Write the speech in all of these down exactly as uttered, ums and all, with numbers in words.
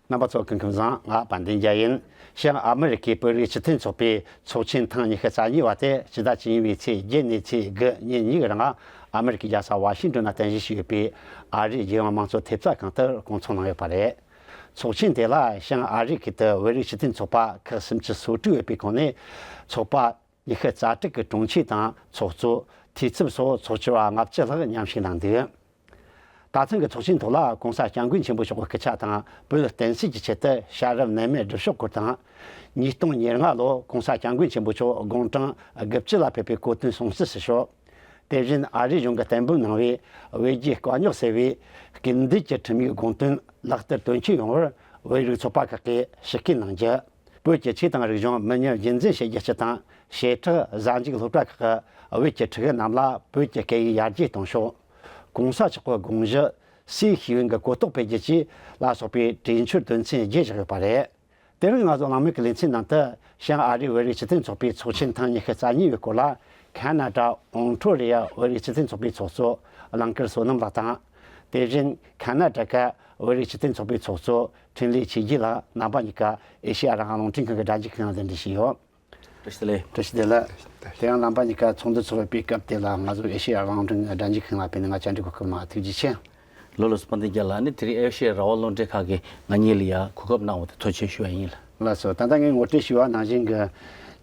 རྣམ་པ་ཚོ་སྐུ་ཁམས་བཟང་། ང་དཔལ་ལྡན་རྒྱལ་ཡིན། བྱང་ཨ་མི་རི་ཀའི་བོད་རིགས་སྤྱི་མཐུན་ཚོགས་པའི་ཚོགས་ཆེན་ཐེངས་ཉི་ཤུ་རྩ་གཉིས་པ་དེ་ཕྱི་ཟླ་བཅུ་གཉིས་པའི་ཚེས་བརྒྱད་ནས་ཚེས་དགུ་ཉིན་གཉིས་ཀྱི་རིང་ཨ་མི་རི་ཀའི་རྒྱལ་ས་ཝ་ཤིང་ཏོན་ན་རྟེན་གཞི་བྱས་ཡོད་པའི་ཨ་རིའི་རྒྱལ་ཡོངས་དམངས་གཙོ་ཐེབས་རྩ་ཁང་དུ་བསྐོང་ཚོགས་གནང་ཡོད་པ་རེད། ཚོགས་ཆེན་དེ་ལ་བྱང་ཨ་རི་ཁུལ་དུ་བོད་རིགས་སྤྱི་མཐུན་ཚོགས་པ་ཁག་སུམ་ཅུ་སོ་དྲུག་ཡོད་པའི་ཁོངས་ནས་ཚོགས་པ་ཉི་ཤུ་རྩ་དྲུག་གི་དྲུང་ཆེ་དང་ཚོགས་གཙོ། འཐུས་ཚབ་སོགས་ཚོགས་ཆུང་བ་ལྔ་བཅུ་ལྷག་མཉམ་ཞུགས་གནང་འདུག་ད་ཐེངས་ཀྱི་ཚོགས་ཆེན་ཐོག་ལ་༸གོང་ས་༸སྐྱབས་མགོན་ཆེན་པོ་མཆོག་གི་སྐུ་ཕྱག་དང་བོད་བསྟན་སྲིད་ཀྱི་ཆེད་དུ་བྱ་རབས་ནད་མེད་སྒྲུབ་ཕྱོགས་སྐོར་དང་། ཉིས་སྟོང་ཉེར་ལྔ་ལོ་༸གོང་ས་༸སྐྱབས་མགོན་ཆེན་པོ་མཆོག་དགུང་གྲངས་དགུ་བཅུ་ལ་ཕེབས་པའི་གོ་སྟོན་སྲུང་བརྩི་ཞུ་ཕྱོགས། དེ་བཞིན་ཨ་རིའི་གཞུང་གིས་གཏན་འབེབས་གནང་བའི་བོད་རྒྱའི་དཀའ་རྙོག་སེལ་བའི་སྐུལ་འདེད་ཀྱི་ཁྲིམས་ཡིག་དགོངས་དོན་ལག་བསྟར་དོན་འཁྱོལ་ཡོང་བར་བོད་རིགས་ཚོགས་པ་ཁག་གིས་ཞུ་སྐུལ་གནང་རྒྱུ། བོད་ཀྱི་ཆོས་དང་རིག་གཞུང་མི་ཉམས་རྒྱུན་འཛིན་བྱེད་རྒྱུའི་སྤྱི་དང་བྱེ་བྲག་གཟའ་མཇུག་སློབ་གྲྭ་ཁག་གི་བོད་ཀྱི་ཕྲུ་གུ་རྣམས་ལ་བོད་ཀྱི་སྐད་ཡིག་ཡར་རྒྱས་གཏོང་ཕྱོགས། གོང་ས་མཆོག་གི་དགོངས་གཞི་སའི་ཤེས་ཡོན་གྱི་གོ་རྟོགས་སྤེལ་རྒྱུ་བཅས་ལ་སོགས་པའི་གྲོས་ཆོད་དོན་ཚན་བརྒྱད་བཞག་ཡོད་པ་རེད། དེ་རིང་ང་ཚོ་གླེང་མོལ་གྱི་ལེ་ཚན་ནང་དུ་བྱང་ཨ་རིའི་བོད་རིགས་སྤྱི་མཐུན་ཚོགས་པའི་ཚོགས་ཆེན་ཐེངས་ཉི་ཤུ་རྩ་གཉིས་པའི་སྐོར་ལ་ཁ་ན་ཌ་ཨོན་ཊོ་རི་ཡ་བོད་རིགས་སྤྱི་མཐུན་ཚོགས་པའི་ཚོགས་གཙོ་རླངས་དཀར་བསོད་ནམས་ལགས་དང་། དེ་བཞིན་ཁ་ན་ཌ་ཀ་བོད་རིགས་སྤྱི་མཐུན་ཚོགས་པའི་ཚོགས་གཙོ་འཕྲིན་ལས་ཆོས་རྒྱལ་ལགས་རྣམ་པ་གཉིས་ཀ་ཨེ་ཤེ་ཡ་རང་དབང་རླུང་འཕྲིན་ཁང་གི་སྒྲ་འཇུག་ཁང་ལ་གདན་འདྲེན་ཞུས་ཡོད། བཀྲ་ཤིས་བདེ་ལེགས། བཀྲ་ཤིས་བདེ་ལེགས། དེ་ཡང་རྣམ་པ་གཉིས་ཀ་ཚོགས་འདུ་ཚོགས་པའི་སྐབས་དེ་ལ་ང་ཚོ་ཨེ་ཤེ་ཡ་རང་དབང་རླུང་འཕྲིན་ཁང་སྒྲ་འཇུག་ཁང་ལ་ཕེབས་ནས་ང་བཅར་འདྲི་གོ་སྐབས་གནང་བ་ཐུགས་རྗེ་ཆེ། ལགས་ལགས་སོ། དཔལ་ལྡན་རྒྱལ་ལགས། ཨ་ནི་དེ་རིང་ཨེ་ཤེ་ཡ་རང་དབང་རླུང་འཕྲིན་ཁང་གིས་ང་གཉིས་ལ་ཡང་གོ་སྐབས་གནང་བ་དེ་ཐུགས་རྗེ་ཆེ་ཞུ་བ་ཡིན། ལགས་སོ། ད་ལྟ་ངས་ངོ་སྤྲོད་ཞུས་པ་ནང་བཞིན་གྱི་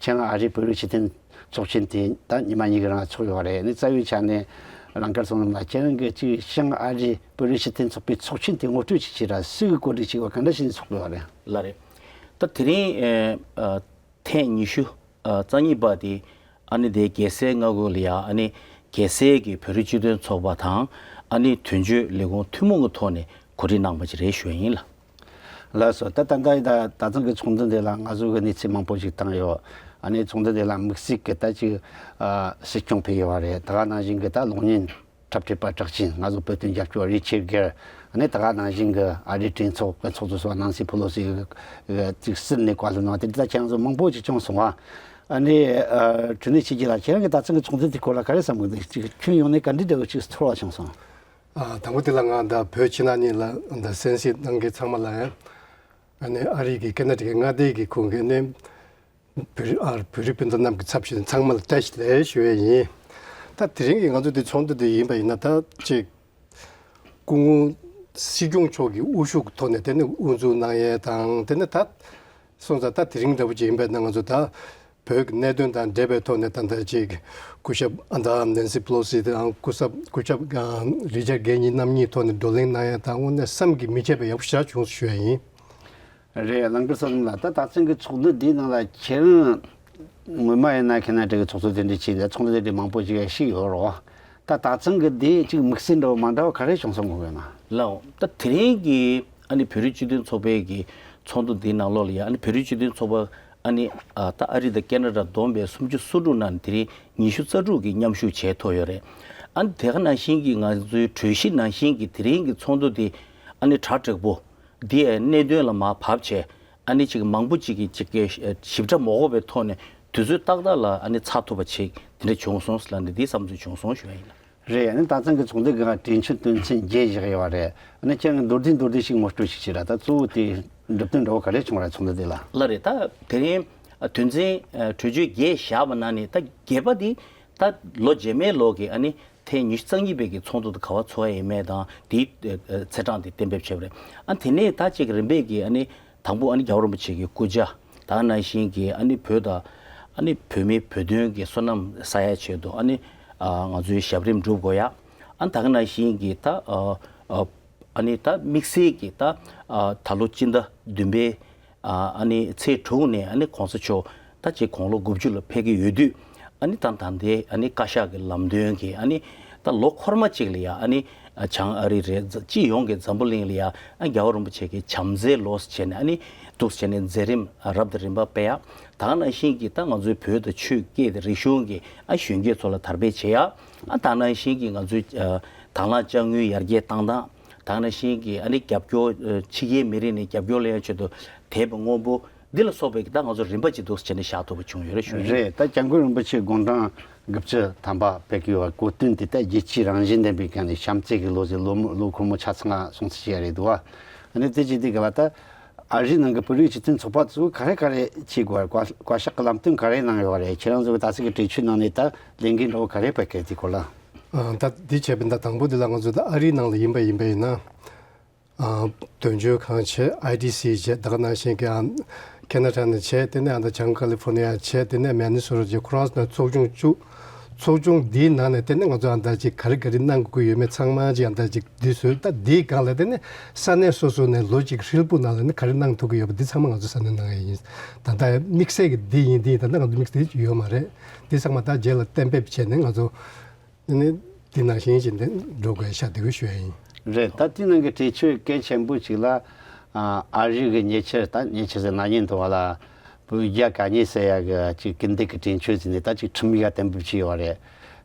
བྱང་ཨ་རིའི་བོད་རིགས་སྤྱི་མཐུན་ཚོགས་ཆེན་དེ་ད་ཉི་མ་གཉིས་ཀྱི་རིང་ཚོགས་ཡོད་པ་རེད། ཨ་ནི་རྩ་བའི་ཆ་ནས་རླངས་དཀར་བསོད་ནམས་ལགས། ཁྱེད་རང་གིས་ཅིག་བྱང་ཨ་རིའི་བོད་རིགས་སྤྱི་མཐུན་ཚོགས་པའི་ཚོགས་ཆེན་དེ་ངོ་སྤྲོད་ཅིག་བྱས་ར། སུ་གིས་གོ་སྒྲིག་བྱས་པ། ག་འདྲ་བྱས་ནས་ཚོགས་དགོས་པ་རེད། ལགས་རེད། ད་དེ་རིང་ཨ་ཨ་ཐེངས་ཉི་ཤུ་རྩ་གཉིས་པ་དེ་ཨ་ནི་དེ་རྒྱལ་སའི་མངའ་ཁུལ་ལ་ཡ་ཨ་ནི་རྒྱལ་སའི་གི་བོད་རིགས་སྤྱི་མཐུན་ཚོགས་པ་དང་ཨ་ནི་དོན་གཅོད་ལས་ཁུངས་ཐུན་མོང་གི་ཐོག་ནས་གོ་སྒྲིག་གནང་བ་ཅིག་རེད་ཞུ་ཡ་ཡིན་ལགས། ལགས་སོ། ད་ད་ལྟ་ད་ད་ཐེངས་ཀྱི་ཚོགས་འདུ་འདི་ལ་ང་ཚོ་གི་གནས་ཚུལ་མང་པོ་ཞིག་བཏང་ཡོད། ཨ་ནི་ཚོགས་འདུ་འདི་ལ་དམིགས་བསལ་གྱི་ད་ཅིག་ཨ་སྲིད་སྐྱོང་ཕེབས་ཡོད་པ་རེད། ད་ག་ནང་བཞིན་གྱི་ད་གློག་བརྙན་འཁྲབ་ཁྲིད་པ་གྲགས་ཅན་ང་ཚོ་བོད་དོན་རྒྱབ་སྐྱོར་རི་ཆར་གྷེར། ཨ་ནི་ད་ག་ནང་བཞིན་གྱི་ཨ་རིའི་གྲོས་ཚོགས་ཀྱི་ཚོགས་གཙོ་ཟུར་པ་ནན་སི་ཕེ་ལོ་སི་གི་ཅིག་སིལ་ནས་བཀའ་སློབ་གནང་བ་དེ་འདྲ་ད་ཁྱེད་རང་ཚོ་མང་པོ་ཅིག་བྱུང་སོང་བ། ཨ་ནི་ཨ་འཕྲིན་ལས་ཆོས་རྒྱལ་ལགས། ཁྱེད་རང་གིས་ད་ཐེངས་ཀྱི་ཚོགས་འདུ་དེའི་སྐོར་ལ་ག་རེ་བསམ་གྱི་འདུག་ཅིག་ཁྱོན་ཡོངས་ནས་ག་འདྲའི་འདྲ་བོ་ཅིག་ཚོར་བ་བྱུང་སོང་། ཨ། དང་པོ་དེ་ལ་ང་ད་བོད་ཕྱི་ནང་གཉིས་ལ་ད་གསན་གཟིགས་གནང་མཁན་ཚང་མ་ལ་ཡང་ཨ་ནི་ཨ་རི་གི་ཁ་ན་ཌ་ཀའི་མངའ་སྡེ་གི་ཁོངས་ཀྱི་ཨ་ནི་བོད་རིགས་ཨ་བོད་རིགས་སྤུན་ཟླ་རྣམས་ཀྱི་ཚབ་བྱས་ནས་ཚང་མ་ལ་བཀྲ་ཤིས་བདེ་ལེགས་ཞུ་ཡས་ཡིན། ད་དེ་རིང་གི་ང་ཚོ་འདི་ཚོགས་འདུ་འདི་ཡིན་པ་ཡིན་ན་ད་ཅིག་སྐུ་ངོ་སྲིད་སྐྱོང་མཆོག་གི་དབུ་བཞུགས་ཐོག་ནས་དེ་ནི་དབུ་འཛུགས་གནང་ཡས་དང་། དེ་ནི་ད་སོང་ཙང་ད་དེ་རིང་འདྲ་བོ་ཅིག་ཡིན་པ་ཡིན་ན་ང་ཚོ་ད་བོད་ཀྱི་གནད་དོན་དང་འབྲེལ་བའི་ཐོག་ནས་ད་ལྟ་ཅིག་སྐུ་ཞབས་ཨ་ད་ནན་སི་ཕེ་ལོ་སི་དང་སྐུ་ཞབས་སྐུ་ཞབས་ཨ་རི་ཅར་གྷེ་གཉིས་རྣམ་གཉིས་ཐོག་ནས་བགྲོ་གླེང་གནང་ཡས་དང་། དངོས་གནས་བསམ་གྱིས་མི་ཁྱབ་པའི་ཡག་པོ་ཞེ་དྲག་བྱུང་སོང་ཞུ་ཡས་ཡིན། རེད། རླངས་དཀར་བསོད་ནམས་ལགས། ད་ད་ཐེངས་ཀྱི་ཚོགས་འདུ་འདིའི་ནང་ལ་ཁྱེད་རང་སྔོན་མ་ཡིན་ན་ཁ་ན་ཌ་གི་ཚོགས་གཙོ་དེ་འདྲ་བྱས་ནས་ཚོགས་འདུ་དེ་འདྲ་མང་པོ་ཞིག་ཞུགས་ཡོད་རེད་བ། ད་ད་ཐེངས་ཀྱི་འདི་ཅིག་དམིགས་བསལ་འདྲ་བོ་མ་འདྲ་བ་ག་རེ་བྱུང་སོང་དགོངས་ཡོད་ན། ལགས། ད་དེ་རིང་གི་ཨ་ནི་བོད་རིགས་སྤྱི་མཐུན་ཚོགས་པའི་གི་ཚོགས་འདུ་འདིའི་ནང་ལོགས་ལ་ཡ་ཨ་ནི་བོད་རིགས་སྤྱི་མཐུན་ཚོགས་པ་ཨ་ནི་ཨ་ད་ཨ་རི་དང་ཁ་ན་ཌ་བསྡོམས་པའི་སུམ་ཅུ་སོ་དྲུག་ནང་ནས་དེ་རིང་ཉི་ཤུ་རྩ་དྲུག་གིས་མཉམ་ཞུགས་བྱས་ཐུབ་ཡོད་རེད། ཨ་ནི་དེ་ག་ནང་བཞིན་གྱི་ང་ཚོའི་གྲོས་གཞི་ནང་བཞིན་གྱི་དེ་རིང་གི་ཚོགས་འདུ་འདི་ཨ་ནི་གྲ་འགྲིག་པོ། འདི་གནད་དོན་ལ་མར་བབས་བྱས། ཨ་ནི་ཅིག་མང་པོ་ཅིག་གིས་ཅིག་གི་ཞིབ་ཕྲ་མ་དགོས་པའི་ཐོག་ནས་དུས་ཚོད་ཏག་ཏག་ལ་ཨ་ནི་ཚར་ཐུབ་པ་ཅིག་དེ་འདྲ་བྱུང་སོང་ཟེར་ལབ་ནས་འདི་བསམ་ཚུལ་བྱུང་སོང་ཞུ་བ་ཡིན། རེད། ཨ་ནི་ད་ཐེངས་ཀྱི་ཚོགས་འདུ་གི་ང་གྲོས་ཆོད་དོན་ཚན་བརྒྱད་བཞག་ཡོད་པ་རེད། ཨ་ནི་ཁྱེད་རང་མདོར་བསྡུས་མདོར་བསྡུས་ཤིག་ངོ་སྤྲོད་ཅིག་བྱེད་ར། ད་གཙོ་བོ་དེ་གྲུབ་དོན་འདྲ་བོ་ག་རེ་བྱུང་ར་ཚོགས་འདུ་དེ་ལ། ལགས་རེད། ད་དེ་རིང་དོན་ཚན་གྲོས་ཆོད་བརྒྱད་བཞག་པ་ནང་ནས་ད་བརྒྱད་པ་དེ་ད་ལོ་རྗེས་མའི་ལོ་གི་ཨ་ནི། ཐེངས་ཉི་ཤུ་རྩ་གཉིས་པའི་གི་ཚོགས་འདུ་དེ་ག་པར་ཚོགས་ཡ་ཡིན་མིན་དང་དེའི་ཚེས་གྲངས་དེ་གཏན་འབེབས་བྱས་པ་རེད། ཨ་དེ་ནས་ད་ཅིག་རིམ་པས་ཀྱི་ཨ་ནི་དང་པོ་ཨ་ནི་རྒྱལ་བ་རིན་པོ་ཆེ་གི་སྐུ་ཕྱྭ། ད་ག་ནང་བཞིན་གྱི་ཨ་ནི་བོད་དང་ཨ་ནི་བོད་མི་བོད་དོན་གྱི་བསོད་ནམས་བསགས་ཡ་ཆེད་དུ་ཨ་ནི་ང་ཚོའི་ཞབས་རིམ་སྒྲུབ་དགོས་ཡ། ཨ་ད་ག་ནང་བཞིན་གྱི་ད་ཨ་ནི་ད་དམིགས་བསལ་གྱི་ད་ད་ལོ་སྤྱི་ཟླ་བདུན་པའི། ཨ་ནི་ཚེས་དྲུག་ནས་ཨ་ནི་གོང་ས་མཆོག་ད་ཅིག་དགུང་ལོ་དགུ་བཅུ་ལ་ཕེབས་ཀྱི་ཡོད་དུས། ཨ་ནི་ད་ད་ལྟའི་ཨ་ནི་བཀའ་ཤག་གི་ལམ་སྟོན་གྱིས་ཨ་ནི་ད་ལོ་འཁོར་མ་གཅིག་ལ་ཡ་ཨ་ནི་བྱང་ཨ་རི་རེད། སྤྱི་ཡོངས་ཀྱི་འཛམ་བུ་གླིང་ལ་ཡ་ཨ་རྒྱལ་བ་རིན་པོ་ཆེ་གི་བྱམས་བརྩེའི་ལོ་ཟེར་བྱས་ནས་ཨ་ནི་འདུག་སེ་བྱས་ནས་མཛད་རིམ་རབ་དང་རིམ་པ་སྤེལ་ཡ། ད་ག་ནང་བཞིན་གྱི་ད་ང་ཚོའི་བོད་དང་ཆོས་སྐད་དང་རིག་གཞུང་གི་ཨ་གཞོན་སྐྱེས་ཚོ་ལ་དར་སྤེལ་བྱེད་ཡ། ཨ་ད་ག་ནང་བཞིན་གྱི་ང་ཚོའི་དང་བླངས་དཔྱ་དངུལ་ཡར་རྒྱས་བཏང་སྟངས། ད་ག་ནང་བཞིན་གྱི་ཨ་ནི་རྒྱབ་སྐྱོར་ཕྱི་རྒྱལ་མི་རིགས་ནས་རྒྱབ་སྐྱོར་ལེན་ཡ་ཆེད་དུ་དེབ་སྔོན་པོ་འདི་ལ་སོགས་པའི་ད་ང་ཚོ་རིམ་པ་གཅིག་འདུག་སེ་བྱས་ནས་བཞག་ཐུབ་པ་བྱུང་ཡོད་རེད་ཞུ་ཡིན། རེད། ད་སྐྱབས་མགོན་རིན་པོ་ཆེ་དགུང་གྲངས་དགུ་བཅུ་ཐམ་པ་ཕེབས་ཀྱི་ཡོད་པ། གོ་སྟོན་དེ་ད་རྒྱལ་སྤྱིའི་རང་བཞིན་ལྡན་པའི་སྒང་ནས་བྱམས་བརྩེ་གི་ལོ་ཟེར། ལོ་ལོ་འཁོར་མོ་ཆ་ཚང་སྲུང་བརྩི་བྱེད་ཡ་རེད་འདུག་བ། ཨ་ནི་དེ་བྱེད་དུས་སྐབས་ལ་ད་ ཨ་རིའི་ནང་གི་བོད་རིགས་སྤྱི་མཐུན་ཚོགས་པ་ཚོས་ག་རེ་ག་རེ་བྱེད་དགོས་རེད། བཀའ་བཀའ་ཤག་གི་ལམ་སྟོན་ག་རེ་གནང་ཡོད་རེད། ཁྱེད་རང་ཚོ་གི་ད་ཚིག་གི་གྲོས་ཆོད་ནང་ནས་ད་ལས་འགན་འདྲ་བོ་ག་རེ་སྤེལ་གི་དེ་སྐོར་ལ། ཨ། ད་འདི་བྱས་པ་ཡིན་ད་དང་པོ་འདི་ལ་ང་ཚོ་ད་ཨ་རིའི་ནང་ལ་ཡིན་པ་ཡིན་པ་ཡིན་ན། ཨ། དོན་གཅོད་ཁང་བྱས། ཨའི་ཌི་སི་བྱས། ད་ག་ནང་བཞིན་གྱི་ཨ། ཁེ་ན་ཌ་ནས་བྱས། དེ་ནས་ཨ་ད་བྱང་ཀ་ལི་ཧྥོ་ནི་ཡ་བྱས། དེ་ནས་མེ་ནི་སོ་ཊ་བྱས། ཁོ་རང་ཚོ་ནས་ཚོགས་ཆུང་བཅུ། ཚོགས་ཆུང་འདིའི་ནང་ནས་དེ་ནས་ང་ཚོ་ཨ་ད་ཅིག་ག་རེ་ག་རེ་གནང་དགོས་ཀྱི་ཡོད་མེད་ཚང་མ་ཅིག་ཨ་ད་ཅིག་འདི་བཟོས། ད་འདིའི་སྒང་ལ་དེ་ནས་ས་གནས་སོ་སོ་ནས་ལོ་གཅིག་ཧྲིལ་པོ་ནང་ལ་ནི་ག་རེ་གནང་ཐུབ་ཀྱི་ཡོད་པ་འདི་ཚང་མ་ང་ཚོ་ས་གནས་གནང་ཡ་ཡིན། ད་ལྟ་དམིགས་བསལ་གྱི་འདི་ཡིན་འདི་ཡིན་ད་ལྟ་ང་ཚོ་དམིགས་བསལ་ཡོད་མ་རེད། འདི་ཚང་མ་ད་རྗེས་ལ་གཏན་འབེབས་བྱས་ནས་ང་ཚོ། དེ་ནས་འདི་ནང་བཞིན་བྱས་ནས་འགྲོ་དགོས་ཤག་དེ་གི་ཞུ་ཡ་ཡིན། རེད། ད་དེ་ནང་གི་གྲོས་ཆོད་གལ་ཆེན་པོ་ཅིག་ལ། ཨ། ཨ་རི་གི་ཉེ་ཆར་ད་ཉེ་ཆར་ཟེར་ན་ཉིན་དུ་བ་ལ་བོད་རྒྱ་གད་སྙིགས་སེལ་ཡ་གི་ཅིག་སྐུལ་འདེད་ཀྱི་གྲོས་ཆོད་ཟེར་ནས་ད་ཅིག་ཁྲིམས་ཡིག་གཏན་འབེབས་བྱས་ཡོད་རེད།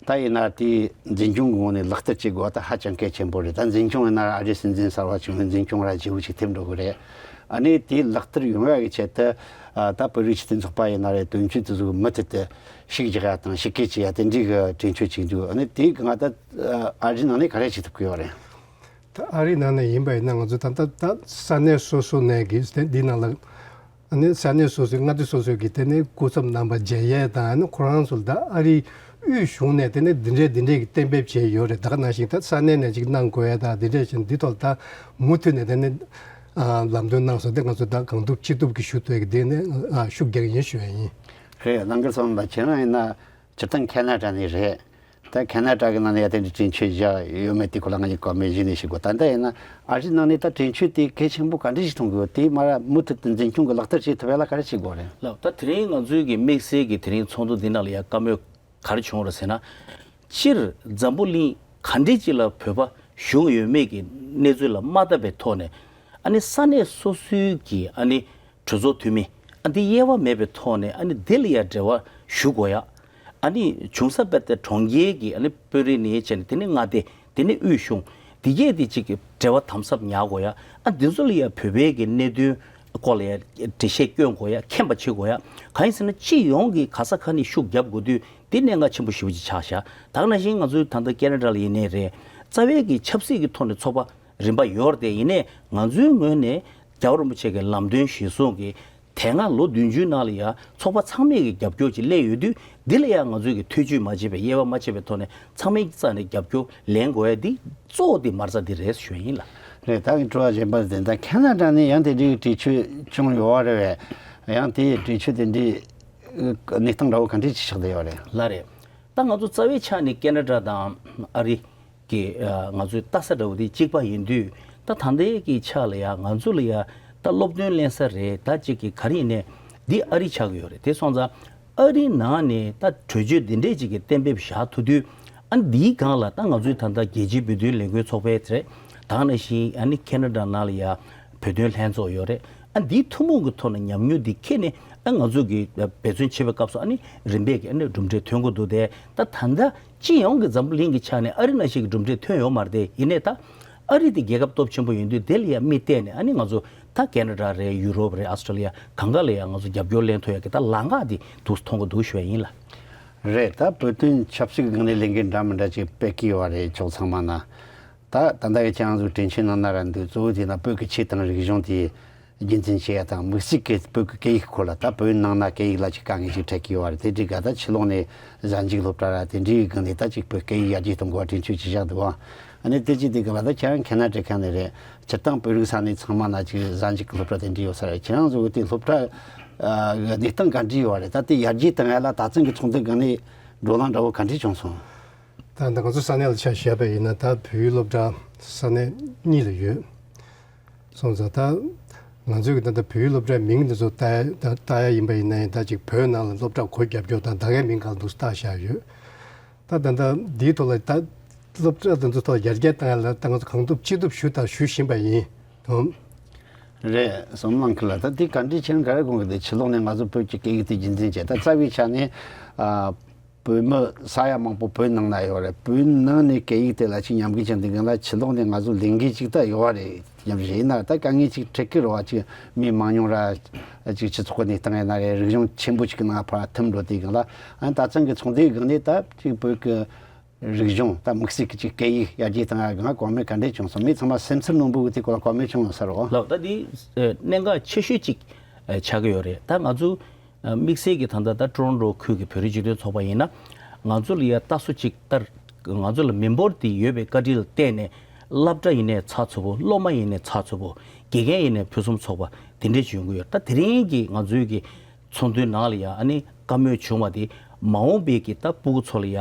ད་ཡིན་ན་དེ་འཛིན་སྐྱོང་གི་ངོས་ནས་ལག་བསྟར་བྱེད་དགོས་པ་ད་ཧ་ཅང་གལ་ཆེན་པོ་རེད། ད་འཛིན་སྐྱོང་ཡིན་ན་ཨ་རིའི་སྲིད་འཛིན་གསར་བ་བྱུང་བའི་འཛིན་སྐྱོང་ར་བྱེད་དགོས་ཅིག་ཐེབས་འགྲོ་གི་རེད། ཨ་ནི་དེ་ལག་བསྟར་ཡོང་ཡ་གི་ཆེད་དུ། ཨ། ད་བོད་རིགས་སྤྱི་མཐུན་ཚོགས་པ་ཡིན་ན་རེད། དོན་གཅོད་དེ་ཚོ་མུ་མཐུད་དུ་ཤུགས་རྒྱག་ཡ་དང་ཤུགས་སྐྱེད་བྱེད་ཡ་དེ་འདྲའི་གི་གྲོས་ཆོད་ཅིག་འདུག་ཨ་ནི་དེའི་སྒང་ད་ཨ་རིའི་ནང་ནས་ག་རེ་བྱེད་ཐུབ་ཀྱི་ཡོད་རེད། ད་ཨ་རིའི་ནང་ནས་ཡིན་པ་ཡིན་ན་ང་ཚོ་ད་ལྟ་ད་ས་གནས་སོ་སོ་ནས་གི་དེ་འདི་ནང་ལ་ཨ་ནི་ས་གནས་སོ་སོའི་མངའ་སྡེ་སོ་སོའི་གི་དེ་ནས་སྐུ་ཚབ་རྣམ་པ་མཇལ་ཡས་དང་། ཨ་ནི་ཁོ་རང་ཚོ་ལ་ད་ཨ་རིའི་དབུས་གཞུང་ནས་དེ་ནས་འདི་འདྲས་འདི་འདྲས་ཀྱི་གཏན་འབེབས་བྱས་ཡོད་རེད། ད་ག་ནང་བཞིན་ད་ས་གནས་ནས་ཅིག་གནང་དགོས་ཡ་ད་འདི་འདྲས་བྱས་འདི་ཐོག་ད་མུ་མཐུད་ནས་དེ་ནས་ཨ་ལམ་སྟོན་གནང་སོང་། དེ་ང་ཚོ་ད་གང་ཐུབ་ཅི་ཐུབ་ཀྱི་ཞུ་ཐུབ་ཀྱི་དེ་ནས་ཨ་ཤུགས་རྒྱག་གི་ཡིན་ཞུ་ཡ་ཡིན། རེད། རྣམ་རྒྱལ་བསོད་ནམས་ལགས། ཁྱེད་རང་ཡིན་ན་སྤྱིར་བཏང་ཁེ་ན་ཌ་ནས་རེད། ད་ཁེ་ན་ཌ་གི་ནང་ནས་ཡ་དེ་འདྲའི་གྲོས་ཆོད་བཞག་ཡོད་མེད་དེ་སྐོར་ལ་ང་གཉིས་བཀའ་མོལ་གཞི་ནས་ཞུ་དགོས། ད་ལྟ་ཡིན་ན་ཨ་རིའི་ནང་ནས་ད་གྲོས་ཆོད་དེ་གལ་ཆེན་པོ་ག་འདྲ་ཞིག་མཐོང་གི་ཡོད། དེ་མར་མུ་མཐུད་དུ་འཛིན་སྐྱོང་གི་ལག་བསྟར་བྱེད་ཐུབ་ཡ་ལ་ག་རེ་བྱེད་དགོས་རེད། ལགས། ད་དེ་རིང་ང་ཚོའི་གི་དམིགས་བསལ་གྱི་དེ་རིང་ཚོགས་འདུ་འདི་ནང་ལ་ཡ་བཀའ་མོལ་ག་རེ་བྱུང་རེད་ཟེར་ན། སྤྱིར་འཛམ་བུ་གླིང་ག་འདྲས་ཅིག་ལ་བོད་པ་བཞུགས་ཡོད་མེད་ཀྱི་གནས་ཚུལ་ལ་མ་བལྟས་པའི་ཐོག་ནས། ཨ་ནི་ས་གནས་སོ་སོའི་གི་ཨ་ནི་གྲོས་ཚོགས་འཐུས་མི་ཨ་འདི་དབྱེ་བ་མེད་པའི་ཐོག་ནས་ཨ་ནི་དེ་ལ་ཡ་འབྲེལ་བ་ཞུ་དགོས་ཡ། ཨ་ནི་བྱུང་ས་བལྟས་ཏེ་གྲོང་ཁྱེར་གྱི་ཨ་ནི་དཔོན་རིགས་ནས་བྱས་ནས་དེ་ནས་མངའ་སྡེ། དེ་ནས་དབུས་གཞུང་། དེ་གས་དེ་གཅིག་གི་འབྲེལ་བ་དམ་ཟབ་ཉར་དགོས་ཡ། ཨ་འདི་ཚོ་ལ་ཡ་བོད་པའི་གི་གནད་དོན་སྐོར་ལ་ཡ་འགྲེལ་བཤད་སྐྱོན་དགོས་ཡ། མཁྱེན་པ་བྱེད་དགོས་ཡ། གང་ཡིན་ཟེར་ན་སྤྱི་ཡོངས་ཀྱི་ག་ས་ག་ནས་ཤུགས་རྒྱབ་དགོས་དུས་དེ་གནད་འགག་ཆེན་པོ་ཞེ་པོ་ཅིག་ཆགས་ཤག་ད་ག་ནང་བཞིན་ང་ཚོའི་ད་ལྟ་ཁེ་ན་ཌ་ལ་ཡིན་ནའི་རེད། རྩ་བའི་གི་ཆབ་སྲིད་ཀྱི་ཐོག་ནས་ཚོགས་པ་རིམ་པ་ཡོད་རེད་དེ། ཡིན་ནའི་ང་ཚོའི་ངོས་ནས་རྒྱལ་བ་རིན་པོ་ཆེ་གི་ལམ་སྟོན་གཞིར་བཟུང་གི་དེ་སྔ་ལོ་བདུན་ཅུའི་ནང་ལ་ཡང་ཚོགས་པ་ཚང་མས་ཀྱི་རྒྱབ་སྐྱོར་ཅིག་སླེབས་ཡོད་དུས། འདི་ལ་ཡང་ང་ཚོས་ཀྱི་ཐེ་བྱུས་མ་བྱས་པའི་དབྱེ་བ་མ་ཕྱེ་བའི་ཐོག་ནས་ཚང་མའི་རྩ་ནས་རྒྱབ་སྐྱོར་ལེན་དགོས་ཡ་འདི་གཙོ་བོ་འདི་མ་རྩ་འདི་རེད་ཞུ་ཡིན་ལ། རེད། ད་ངས་དྲི་བ་གཞན་པ་དེ་ད་ཁེ་ན་ཌ་ནས་ཡང་དེ་འདྲའི་གྲོས་ཆོད་བྱུང་ཡོད་པ་རེད་བས། ཡང་དེའི་གྲོས་ཆོད་དེ་འདྲའི་གནས་སྟངས་འདྲ་བོ་ག་འདྲས་ཅིག་ཆགས་བསྡད་ཡོད་རེད། ལགས་རེད། ད་ང་ཚོ་རྩ་བའི་ཆ་ནས་ཁེ་ན་ཌ་དང་ཨ་རི་གི་ཨ་ང་ཚོའི་ལྟ་ས་འདྲ་བོ་དེ་གཅིག་པ་ཡིན་དུས། ད་ད་ལྟའི་གི་ཆ་ལ་ཡ་ང་ཚོ་ལ་ཡ་ད་སློབ་སྟོན་ལེན་ས་རེད། ད་གཅིག་གི་ག་རེ་ཡིན་ནའི་འདི་ཨ་རི་ཆགས་ཀྱི་ཡོད་རེད། དེ་སོང་ཙང་ཨ་རིའི་ནང་ནས་ད་གྲོས་ཆོད་འདི་འདྲས་ཅིག་གི་གཏན་འབེབས་བཞག་ཐུབ་དུས། ཨ་འདིའི་སྒང་ལ་ད་ང་ཚོའི་ད་ལྟ་རྒྱལ་སྤྱིའི་བོད་དོན་ལས་འགུལ་ཚོགས་པ་རེད། ད་ག་ནང་བཞིན་ཨ་ནི་ཁེ་ན་ཌ་ནང་ལ་ཡ་བོད་དོན་ལྷན་ཚོགས་ཡོད་རེད། ཨ་འདིའི་ཐུན་མོང་གི་ཐོག་ནས་ཉམས་མྱོང་འདི་འཁྱེར་ནས་ཨ་ང་ཚོ་གི་འབད་བརྩོན་བྱེད་པའི་སྐབས་སུ་ཨ་ནི་རིམ་པས་ཀྱི་ཨ་ནི་གྲུབ་འབྲས་ཐོན་གྱི་འདུག་སྟེ། ད་ད་ལྟ་སྤྱི་ཡོངས་ཀྱི་འཛམ་བུ་གླིང་གི་ཆ་ནས་ཨ་རི་ནང་བཞིན་གྱི་གྲུབ་འབྲས་ཐོན་ཡོད་མ་རེད་དེ། ཡིན་ནའི་ད་ཨ་རི་དེ་རྒྱལ་ཁབ་སྟོབས་ཆེན་པོ་ཡིན་དུས་དེ་ལ་ཡ་དམིགས་གཏད་ནས་ཨ་ནི་ང་ཚོ་ད་ཁེ་ན་ཌ་རེད། ཡུ་རོབ་རེད། ཨ་སི་ཊྲེ་ལི་ཡ་གང་ག་ལ་ཡ་ང་ཚོ་རྒྱབ་སྐྱོར་ལེན་ཐུབ་ཡ་གི་ད་ལམ་ཁ་དེ་འདུག་མཐོང་གི་འདུག་ཞུ་བ་ཡིན་ལ། རེད། ད་བོད་དོན་ཆབ་སྲིད་ཀྱི་སྒང་ནས་ལས་འགན་འདྲ་མི་འདྲ་ཅིག་སྤེལ་གྱི་ཡོད་རེད། ཕྱོགས་ཚང་མ་ན། ད་ད་ལྟ་ཡི་ཁྱེད་རང་ཚོ་དྲན་ཤེས་ནང་ན་ར་འདུག་གཙོ་བོ་དེ་ན་བོད་ཀྱི་ཆོས་དང་རིག་གཞུང་དེ་རྒྱུན་འཛིན་བྱེད་ཡ་དང་། དམིགས་བསལ་གྱི་བོད་ཀྱི་སྐད་ཡིག་སྐོར་ལ་ད་བོད་ནང་ན་སྐད་ཡིག་ལ་ཅིག་དཀའ་ངལ་ཅིག་འཕྲད་ཀྱི་ཡོད་རེད། དེ་འདྲའི་སྒང་ད་ཕྱི་ལོགས་ནས་གཟའ་མཇུག་སློབ་གྲྭ་ར་དེ་འདྲའི་སྒང་ནས་ད་ཅིག་བོད་སྐད་ཡིག་ཡར་རྒྱས་གཏོང་དགོས་པ་གྲོས་ཆོད་ཅིག་བཞག་འདུག་ཨ། ཨ་ནི་དེ་ཅིག་དེ་ག་ལ་ད་ཁྱེད་རང་ཁེ་ན་ཌ་ཁ་ནས་རེད། སྤྱིར་བཏང་བོད་རིགས་ས་གནས་ཚང་མ་ན་ཅིག་གཟའ་མཇུག་གི་སློབ་གྲྭ་དེ་འདྲ་ཡོད་ས་རེད། ཁྱེད་རང་ཚོ་གི་དེ་སློབ་གྲྭ་ཨ་གནས་སྟངས་ག་འདྲ་ཡོད་རེད། ད་དེ་ཡར་རྒྱས་བཏང་ཡ་ལ་ད་ཐེངས་ཀྱི་ཚོགས་འདུ་སྒང་ནས་བགྲོ་གླེང་འདྲ་བོ་ག་འདྲ་བྱུང་སོང་། ད་ད་ང་ཚོ་ས་གནས་ལ་ཆ་བཞག་པ་ཡིན་ན་ད་བོད་ཡིག་སློབ་གྲྭ་ས་གནས་གཉིས་ལ་ཡོད། སོང་ཙང་ད་ང་ཚོས་ཀྱི་ད་ལྟ་བོད་ཡིག་སློབ་གྲྭའི་མིང་འདི་ཚོ་བཏགས་ད་བཏགས་ཡ་ཡིན་པ་ཡིན་ན་ཡང་། ད་ཅིག་བོད་ནང་ལ་སློབ་གྲྭ་སྒོ་བརྒྱབ་རྒྱུ་དང་ད་གའི་མིང་གང་འདུག་བཏགས་བཞག་ཡོད། ད་ད་ལྟ་འདིའི་ཐོག་ལ་ད་སློབ་གྲྭ་དེ་ཚོ་ཐོག་ཡར་རྒྱས་བཏང་ཡ་ལ་ད་ང་ཚོ་གང་ཐུབ་ཅི་ཐུབ་ཞུ་དང་ཞུ་བཞིན་པ་ཡིན་དང་། རེད། བསོད་ནམས་ལགས་ཁྱེད་ལ་ད་དེ་ག་འདྲའི་ཆེན་ག་རེ་དགོངས་ཀྱི་འདུག་ཕྱི་ལོགས་ནས་ང་ཚོ་བོད་ཀྱི་སྐད་ཡིག་དེ་རྒྱུན་འཛིན་བྱས། ད་རྩ་བའི་ཆ་ནས་ཨ། བོད་མི་ས་ཡ་མང་པོ་བོད་ནང་ན་ཡོད་རེད། བོད་ནང་ནས་སྐད་ཡིག་དེ་ལ་ཅིག་ཉམས་རྒུད་ཅན་དེ་གང་ལ་ཕྱི་ལོགས་ནས་ང་ཚོ་ལས་འགན་ཅིག་ད་ཡོད་རེད། ཉམས་རེད་ན་ད་དཀའ་ངལ་ཅིག་འཕྲད་ཀྱི་རེད་བ། ཅིག་མི་མང་ཉུང་ར་ཅིག་སྤྱི་ཚོགས་ཀྱི་གནས་སྟངས་ཡིན་ན་རེད། རིག་གཞུང་ཆེན་པོ་ཅིག་གི་ནང་ཕར་ཐིམ་འགྲོ་དུས་སྒང་ལ། ཨ་ནི་ད་ཐེངས་ཀྱི་ཚོགས་འདུའི་སྒང་ནས་ད་ཅིག་བོད་ཀྱི་ རིག་གཞུང་དང་དམིགས་བསལ་གྱི་ཅིག་སྐད་ཡིག་ཡར་རྒྱས་བཏང་ཡ་གང་གོ་མེད་ག་འདྲས་བྱུང་སོང་། མི་ཚང་མ་སེམས་ཚོར་རྣོན་པོ་གི་དེ་སྐོར་ལ་གོ་མེད་བྱུང་ཡོད་ས་རེད་བ། ལགས། ད་འདི་ཨ་གནད་འགག་ཆེ་ཤོས་ཅིག་ཨ་ཆགས་ཀྱི་ཡོད་རེད། ད་ང་ཚོ་ཨ་དམིགས་བསལ་གྱི་ད་ལྟ་ད་ཀྲོ་རོན་ཀྲོ་ཁུལ་གྱི་བོད་རིགས་སྤྱི་མཐུན་ཚོགས་པ་ཡིན་ན། ང་ཚོ་ལ་ཡ་ལྟ་སོ་ཅིག་ལྟར་ང་ཚོ་ལ་མི་འབོར་དེ་ཡོད་པའི་བཀའ་དྲིན་ལ་བརྟེན་ནས་སློབ་གྲྭ་ཡིན་ནའི་ཚགས་ཚུད་པོ། སློབ་མ་ཡིན་ནའི་ཚགས་ཚུད་པོ། དགེ་རྒན་ཡིན་ནའི་ཕུན་སུམ་ཚོགས་པ་དེ་འདྲས་ཅིག་ཡོང་གི་ཡོད། ད་དེ་རིང་གི་ང་ཚོའི་གི་ཚོགས་འདུའི་ནང་ལ་ཡ་ཨ་ནི་བཀའ་མོལ་བྱུང་བ་དེ་མ་འོངས་པའི་གི་ད་སྤུ་གུ་ཚོ་ལ་ཡ་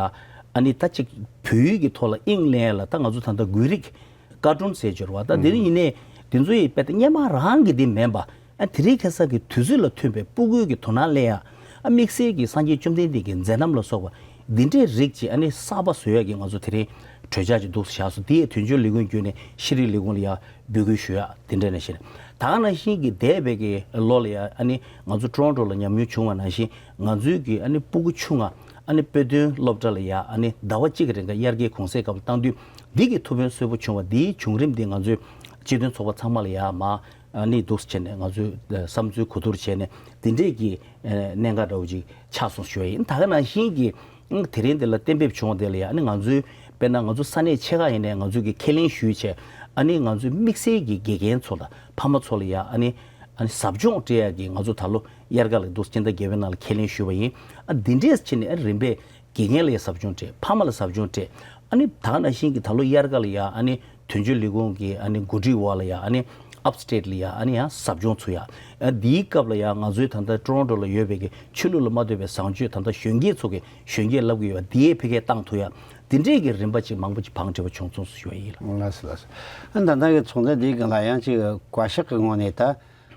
ཨ་ནི་ད་ཅིག་བོད་ཡིག་གི་ཐོག་ལ་དབྱིངས་ལེན་ཡ་ལ་ད་ང་ཚོ་ད་ལྟ་འགུལ་རིགས་བཀའ་དྲུང་ཟེར་གྱི་རེད་བ། ད་དེ་རིང་ཡིན་ནའི་དེ་ཚོ་ཡི་དཔེ་ད་སྔོན་མ་རང་གི་དེ་མིན་པ། ཨ་དེ་རིང་ཁ་སང་གི་དུས་ཚོད་ལ་མཐུན་པའི་སྤུ་གུའི་གི་དོ་སྣང་སླེབས་ཡ། ཨ་དམིགས་བསལ་གྱི་སངས་རྒྱས་བཅོམ་ལྡན་འདས་ཀྱི་མཛད་རྣམ་ལ་སོགས་པ་འདི་འདྲའི་རིགས་ཀྱི་ཨ་ནི་གསར་པ་བཟོ་ཡ་གི་ང་ཚོ་དེ་རིང་གྲོས་འཆར་ཅིག་འདུག་བཞག་སོང་། དེ་ཡི་དོན་གཅོད་ལས་ཁུངས་བརྒྱུད་ནས་ཤེས་རིག་ལས་ཁུངས་ལ་ཡ་འབོད་སྐུལ་ཞུ་ཡ་དེ་འདྲ་ནང་བཞིན། ད་ག་ནང་བཞིན་གྱི་འདས་པའི་གི་ལོ་ལ་ཡ་ཨ་ནི་ང་ཚོ་ཀྲོ་རོན་ཀྲོ་ལ་ཉམས་མྱོང་བྱུང་བ་ནང་བཞིན། ང་ཚོའི་གི་ཨ་ནི་སྤུ་གུ་ཆུང་ང་ཨ་ནི་དཔེ་སྟོན་སློབ་གྲྭ་ལ་ཡ་ཨ་ནི་ཟླ་བ་གཅིག་གི་རིང་ག་དབྱར་ཁའི་གུང་སེང་སྐབས་ལ་བཏང་དུས། འདི་གི་ཐུགས་ཕན་གསོས་པོ་བྱུང་བ། འདིའི་བྱུང་རིམ་འདི་ང་ཚོའི་སྤྱི་མཐུན་ཚོགས་པ་ཚང་མ་ལ་ཡ་མ་ཨ་ནི་འདུག་སེ་བྱས་ནས་ང་ཚོས་བསམ་ཚུལ་གོ་བསྡུར་བྱས་ནས་འདི་འདྲས་ཀྱི་གནད་འགག་འདྲ་བོ་ཅིག་ཆགས་སོང་ཞུ་བ་ཡིན། ད་ག་ནང་བཞིན་གྱི་དེ་རིང་འདི་ལ་གཏན་འབེབས་བྱུང་བ་དེ་ལ་ཡ་ཨ་ནི་ང་ཚོའི་དཔེར་ན་ང་ཚོ་ས་གནས་ཆེ་ཁག་ཡིན་ནའི་ང་ཚོས་ཀྱི་ཁས་ལེན་ཞུས་བྱས། ཨ་ནི་ང་ཚོའི་དམིགས་བསལ་གྱི་དགེ་རྒན་ཚོ་དང་ཕ་མ་ཚོ་ལ་ཡ་ཨ་ནི་ཨ་ནི་ཟབ་སྦྱོང་སྤྲད་ཡ་གི་ང་ཚོ་ད་ལོ་དབྱར་ཁ་ལ་འདུག་སྤྱི་ཟླ་བརྒྱད་པའི་ནང་ལ་ཁས་ལེན་ཞུས་པ་ཡིན། ཨ་འདི་འདྲས་བྱས་ནས་ཨ་རིམ་པས་དགེ་རྒན་ལ་ཡ་ཟབ་སྦྱོང་སྤྲད། ཕ་མ་ལ་ཟབ་སྦྱོང་སྤྲད། ཨ་ནི་ད་ག་ནང་བཞིན་གྱི་ད་ལོ་དབྱར་ཁ་ལ་ཡ་ཨ་ནི་དོན་གཅོད་ལས་ཁུངས་ཀྱི་ཨ་ནི་འགོ་ཁྲིད་འོག་ལ་ཡ་ཨ་ནི་ཨབ་སི་ཊེཊ་ལ་ཡ་ཨ་ནི་ཡང་ཟབ་སྦྱོང་ཚུགས་ཡ། ཨ་འདིའི་སྐབས་ལ་ཡ་ང་ཚོའི་ད་ལྟ་ཀྲོ་རོན་ཀྲོ་ལ་ཡོད་པའི་གི་ཆོས་ལུགས་ལ་མ་ལྟོས་པའི་བཟང་སྤྱོད་ད་ལྟ་གཞོན་སྐྱེས་ཚོ་གི་གཞོན་སྐྱེས་བསླབ་ཀྱི་ཡོད་པ་འདི་ཡས་འཕེལ་རྒྱས་བཏང་ཐུབ་ཡ། འདི་འདྲས་ཀྱི་རིམ་པ་ཅིག་མང་པོ་ཅིག་བང་སྒྲིག་པ་བྱུང་སོང་ཞུ་བ་ཡིན་ལགས། ལགས་སོ། ལགས་སོ། ཨ་ད་ལྟ་གི་ཚོགས་འདུ་འདིའི་སྒང་ལ་ཡང་ཅིག་བཀའ་ཤག་གི་ངོས་ནས་ད་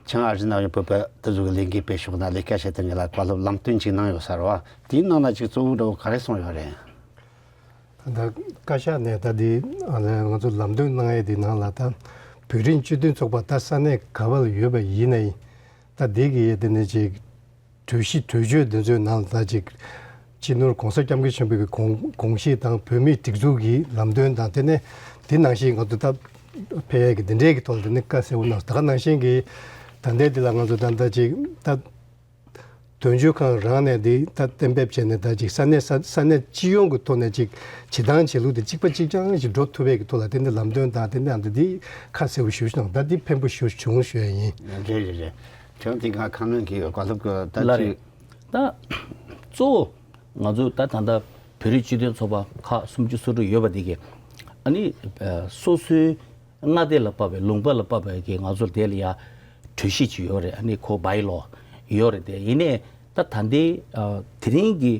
བྱང་ཨ་རི་ནང་བོད་པ་དེ་ཚོ་གི་ལས་འགུལ་སྤེལ་ཕྱོགས་ན་ལས་ཀ་བྱེད་དེ་ངེད་ལ་བཀའ་སློབ་ལམ་སྟོན་ཅིག་གནང་ཡོད་ས་རེད་བ། དེའི་ནང་ན་ཅིག་གཙོ་བོ་འདྲ་བོ་ག་རེ་གསུངས་ཡོད་རེད། ད་བཀའ་ཤག་ནས་ད་འདི་ང་ཚོ་ལམ་སྟོན་གནང་ཡས་འདི་ནང་ལ་ད་བོད་རིགས་སྤྱི་མཐུན་ཚོགས་པ་ད་ས་གནས་ག་བ་ལ་ཡོད་པ་ཡིན་ནའི་ད་འདི་གི་ཡས་དེ་ནས་ཅིག་གྲོས་གཞི་གྲོས་ཆོད་འདི་ཚོའི་ནང་ལ་ད་ཅིག་སྤྱི་ནོར་༸གོང་ས་༸སྐྱབས་མགོན་ཆེན་པོའི་གི་དགོངས་དགོངས་གཞི་དང་བོད་མིའི་སྒྲིག་འཛུགས་ཀྱི་ལམ་སྟོན་དང་དེ་ནས་འདི་ནང་བཞིན་ང་ཚོ་ད་ཕེབས་ཡས་ཀྱི་འདི་འདྲའི་གི་ཐོག་ལ་དེ་ནས་བཀའ་གསལ་པོ་གནང་སོང་། ད་ག་ནང་བཞིན་གྱི་ད་ལྟའི་འདི་ལ་ང་ཚོ་ད་ད་ཅིག་ད། དོན་གཅོད་ཁང་རང་ནས་འདི་ད་གཏན་འབེབས་བྱས་ནས་ད་ཅིག་ས་གནས་ས་ས་གནས་སྤྱི་ཡོངས་ཀྱི་ཐོག་ནས་ཅིག་བྱེད་སྟངས་བྱེད་ལུགས་དེ་གཅིག་པ་གཅིག་རྐྱང་ཞིག་འགྲོ་ཐུབ་པའི་གི་ཐོག་ལ་དེ་འདི་ལམ་སྟོན་དང་དེ་འདི་ཨ་འདི་འདི་ཁ་གསལ་པོ་ཞུ་ཞུ་དང་ད་འདི་ཕན་པོ་ཞུ་བྱུང་ཞུ་ཡ་ཡིན། རེད་རེད་རེད། དོན་དེ་ག་ཁ་སྣོན་གྱི་ཡོད་བཀའ་སློབ་ཀྱི་ད་ལགས་ཅིག་རེད། ད་གཙོ་བོ་ང་ཚོ་ད་ད་ལྟ་བོད་རིགས་སྤྱི་མཐུན་ཚོགས་པ་ཁག་སུམ་ཅུ་སོ་དྲུག་ཡོད་པ་འདི་གི་ཨ་ནི་སོ་སོའི་མངའ་སྡེ་ལ་དཔག་པའི་ལུང་པ་ལ་དཔག་པའི་གི་ང་ཚོར་དེ་ལ་ཡ་གྲོས་གཞི་ཅིག་ཡོད་རེད། ཨ་ནི་ཁོ་བྷའི་ལོ་ཡོད་རེད། དེ་ཡིན་ནའི་ད་ད་ལྟའི་ཨ་དེ་རིང་གི་